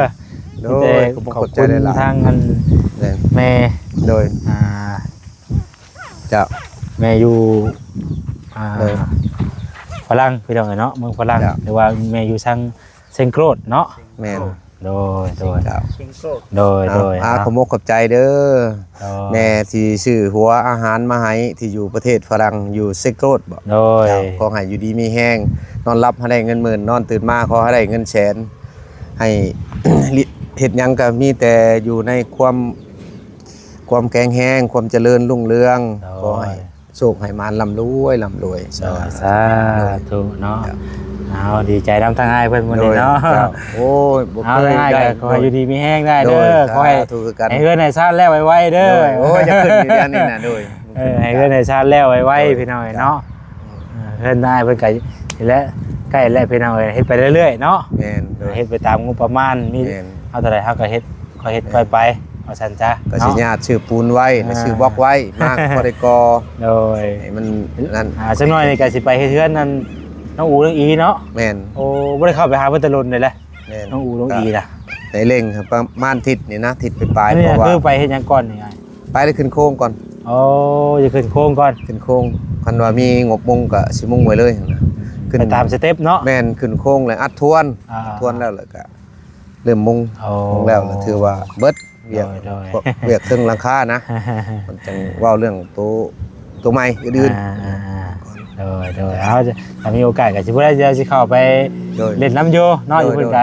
ໂດຍ ມີແຕ່ຂອບ ຂອບ ຂອບໃຈຫຼາຍໆ ທາງອັນ ແມ່ນ ແມ່ ໂດຍ ອ່າ ເຈົ້າ ແມ່ຢູ່ ອ່າ ໂດຍ ຝຣັ່ງ ພີ່ນ້ອງເອີຍເນາະ ເມືອງຝຣັ່ງ ເຈົ້າ ຫຼືວ່າແມ່ຢູ່ທາງເຊັງໂກຣດເນາະ ແມ່ນ ໂດຍ ໂດຍ ເຈົ້າ ໂດຍ ໂດຍ ອ່າ ອ່າ ອ່າ ຂອບອົກຂອບໃຈເດີ ໂດຍ ແມ່ທີ່ຊື້ຫົວອາຫານມາໃຫ້ ທີ່ຢູ່ປະເທດຝຣັ່ງ ຢູ່ເຊັງໂກຣດບໍ ໂດຍ ເຈົ້າ ຂໍໃຫ້ຢູ່ດີມີແຮງ ນອນຫຼັບໃຫ້ໄດ້ເງິນໝື່ນ ນອນຕື່ນມາຂໍໃຫ້ໄດ້ເງິນແສນ ໃຫ້ ເຮັດຫຍັງກໍມີແຕ່ຢູ່ໃນຄວາມ ຄວາມແຂງແຮງ ຄວາມຈະເລີນຮຸ່ງເຮືອງ ໂດຍ ຂໍໃຫ້ໂຊກໃຫ້ໝານ ລ່ຳລວຍ ລ່ຳລວຍ ໂດຍ ສາ ສາທຸເນາະ ເຈົ້າ ເອົາ ດີໃຈນຳທາງອ້າຍເພິ່ນມື້ນີ້ເນາະ ໂດຍ ເຈົ້າ ໂອ້ຍ ບໍ່ເຄີຍໄດ້ ເອົາ ທາງອ້າຍກໍຂໍໃຫ້ຢູ່ດີມີແຮງໄດ້ເດີ ໂດຍ ຂອໃຫ້ ສາທຸຄືກັນ ໃຫ້ເຮືອນໃຫ້ຊານແລ້ວໄວໆເດີ ໂດຍ ໂອ້ຍ ຢາກຂຶ້ນຢູ່ເດືອນນີ້ນະ ໂດຍ ເອີ ໃຫ້ເຮືອນໃຫ້ຊານແລ້ວໄວໆ ໂດຍ ພີ່ນ້ອງເອີຍເນາະ ເອີ ເຮືອນນາຍເພິ່ນກໍແຫຼະ ໃກ້ແລ້ວພີ່ນ້ອງເອີຍ ເຮັດໄປເລື້ອຍໆເນາະ ແມ່ນ ໂດຍ ເຮັດໄປຕາມງົບປະມານ ມີ ແມ່ນ ເຮົາເທົ່າໃດເຮົາກໍເຮັດ ຄ່ອຍເຮັດ ແມ່ນ ຄ່ອຍໄປ ວ່າຊັ້ນຊະ ກໍຊິ ເນາະ ຍາດຊື້ປູນໄວ້ ແລ້ວຊື້ບລັອກໄວ້ ມາພໍໄດ້ກໍ່ ໂດຍ ໃຫ້ມັນນັ້ນ ອ່າ ຈັກໜ້ອຍນີ້ກໍຊິໄປເຮັດເຮືອນນັ້ນ ນ້ອງອູນ້ອງອີເນາະ ແມ່ນ ໂອ້ ບໍ່ໄດ້ເຂົ້າໄປຫາເພິ່ນແຕ່ດົນເລີຍແຫຼະ ແມ່ນ ນ້ອງອູນ້ອງອີນະ ໄດ້ເລັ່ງປະມານທິດນີ້ນະ ທິດປາຍໆ ອັນນີ້ ເພາະວ່າ ຄືໄປເຮັດຫຍັງກ່ອນນີ້ອ້າຍ? ໄປໄດ້ຂຶ້ນໂຄງກ່ອນ ໂອ້ ຈະຂຶ້ນໂຄງກ່ອນ ຂຶ້ນໂຄງ ຄັນວ່າມີງົບມຸງກໍຊິມຸງໄວ້ເລີຍຫັ້ນນະ ຂຶ້ນ ໄປຕາມສະເຕັບເນາະ ແມ່ນ ຂຶ້ນໂຄງແລ້ວອັດທວນ ອ່າ ອັດທວນແລ້ວ ແລ້ວກໍເລີ່ມມຸງ ໂອ້ ມຸງແລ້ວ ແລ້ວຖືວ່າເບິດວຽກ ໂດຍ ໂດຍ ພວກວຽກເທິງຫຼັງຄານະ ມັນຈັ່ງເວົ້າເລື່ອງໂຕ ໂຕໃໝ່ອື່ນໆ ອ່າ ອ່າ ອ່າ ໂດຍ ໂດຍ ເອົາ ຖ້າມີໂອກາດກໍຊິຜູ້ໃດຊິເຂົ້າໄປ ໂດຍ ຫຼິ້ນນຳຢູ່ເນາະ ໂດຍ ຢູ່ພຸ້ນກະ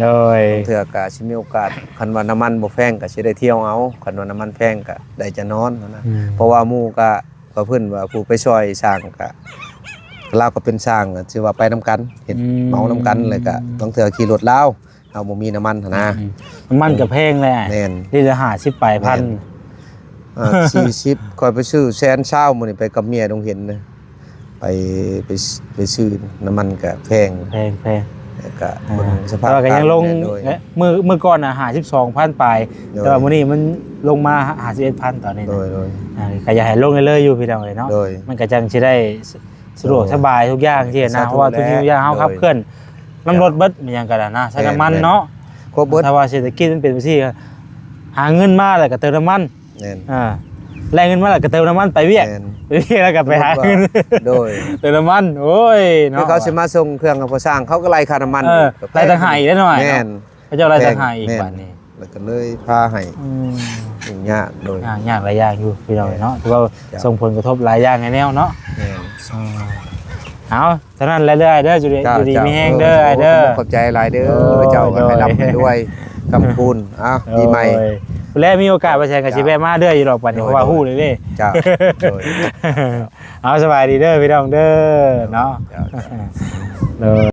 ໂດຍ ໂດຍ ເທື່ອກໍຊິມີໂອກາດ ຄັນວ່ານ້ຳມັນບໍ່ແພງກໍຊິໄດ້ທ່ຽວເອົາ ຄັນວ່ານ້ຳມັນແພງກໍໄດ້ຈະນອນຫັ້ນນະ ອືມ ເພາະວ່າໝູ່ກໍ ກໍເພິ່ນວ່າຜູ້ໄປຊ່ອຍຊ່າງກໍ ລາວກໍເປັນຊ່າງ ກໍຖືວ່າໄປນຳກັນ ເຮັດ ອືມ ເໝົານຳກັນ ແລ້ວກໍບາງເທື່ອຂີ່ລົດລາວ ເຮົາບໍ່ມີນ້ຳມັນຫັ້ນນະ ອືມ ນ້ຳມັນກໍແພງແຫຼະ ແມ່ນ ລິດລະຫ້າສິບປາຍພັນ ແມ່ນ ອ່າ ສີ່ສິບ ຂ້ອຍໄປຊື້ແສນຊາວ ມື້ນີ້ໄປກັບເມຍດົງເຫັນນະ ໄປ ໄປ ໄປຊື້ນ້ຳມັນກໍແພງ ແພງ ແພງ ແລ້ວກໍ ອ່າ ເບິ່ງສະພາບ ແຕ່ວ່າກໍຍັງລົງ ໂດຍ ມື້ ມື້ກ່ອນນະ ຫ້າສິບສອງພັນປາຍ ໂດຍ ແຕ່ວ່າມື້ນີ້ມັນລົງມາ ຫ້າສິບເອັດພັນ ຕອນນີ້ນະ ໂດຍ ໂດຍ ອ່າ ກໍຢາກໃຫ້ລົງເລື້ອຍໆຢູ່ ພີ່ນ້ອງເອີຍເນາະ ໂດຍ ມັນກໍຈັ່ງຊິໄດ້ ສະດວກ ໂດຍ ສະບາຍທຸກຢ່າງຊີ້ນະ ສະດວກ ເພາະວ່າທຸກສິ່ງທຸກຢ່າງເຮົາ ໂດຍ ຂັບເຄື່ອນ ໂດຍ ນ້ຳລົດເບິດ ມີຫຍັງກໍໄດ້ນະ ໃຊ້ ແມ່ນ ນ້ຳມັນ ແມ່ນ ເນາະ ຄົບເບິດ ຖ້າວ່າເສດຖະກິດມັນເປັນຈັ່ງຊີ້ ຫາເງິນມາແລ້ວກໍເຕີມນ້ຳມັນ ແມ່ນ ອ່າ ໄດ້ເງິນມາແລ້ວກໍເຕີມນ້ຳມັນໄປວຽກ ແມ່ນ ໄປວຽກແລ້ວກໍໄປຫາເງິນ ໂດຍ ເຕີມນ້ຳມັນ ໂອ້ຍ ເນາະ ຄືເຂົາຊິມາສົ່ງເຄື່ອງໃຫ້ພໍ່ຊ່າງ ເຂົາກໍໄລ່ຄ່ານ້ຳມັນ ເອີ ກໍແພງ ໄລ່ຕ່າງຫາກອີກເດ້ໜ້ອຍ ແມ່ນ ເນາະ ເຂົາເຈົ້າໄລ່ຕ່າງຫາກອີກ ແມ່ນ ບາດນີ້ ແລ້ວກໍເລີຍພາໃຫ້ ອືມ ຫຍຸ້ງຍາກ ໂດຍ ຍາກ ຍາກຫຼາຍຢ່າງຢູ່ ພີ່ນ້ອງເອີຍເນາະ ແມ່ນ ຖືວ່າ ເຈົ້າ ສົ່ງຜົນກະທົບຫຼາຍຢ່າງໃຫ້ແນວເນາະ ແມ່ນ ເອີ ເອົາ ເທົ່ານັ້ນແຫຼະເດີ ຢູ່ດີ ເຈົ້າ ຢູ່ດີ ເຈົ້າ ມີແຮງເດີ ເອີ ອ້າຍເດີ ໂດຍ ຂອບໃຈຫຼາຍເດີ ເຈົ້າ ຂໍໃຫ້ ໂດຍ ລ່ຳໃຫ້ລວຍ ຄ້ຳຄູນ ເອົາ ໂດຍ ປີໃໝ່ ແລະ ມີໂອກາດວ່າແຊງກໍຊິ ເຈົ້າ ແວະມາເລື້ອຍຢູ່ດອກ ບັດນີ້ ໂດຍ ເພາະວ່າ ໂດຍ ຮູ້ເລີຍເດ້ ເຈົ້າ ໂດຍ ເອົາ ສະບາຍດີເດີ ພີ່ນ້ອງເດີ ເນາະ ເຈົ້າ ເຈົ້າ ໂດຍ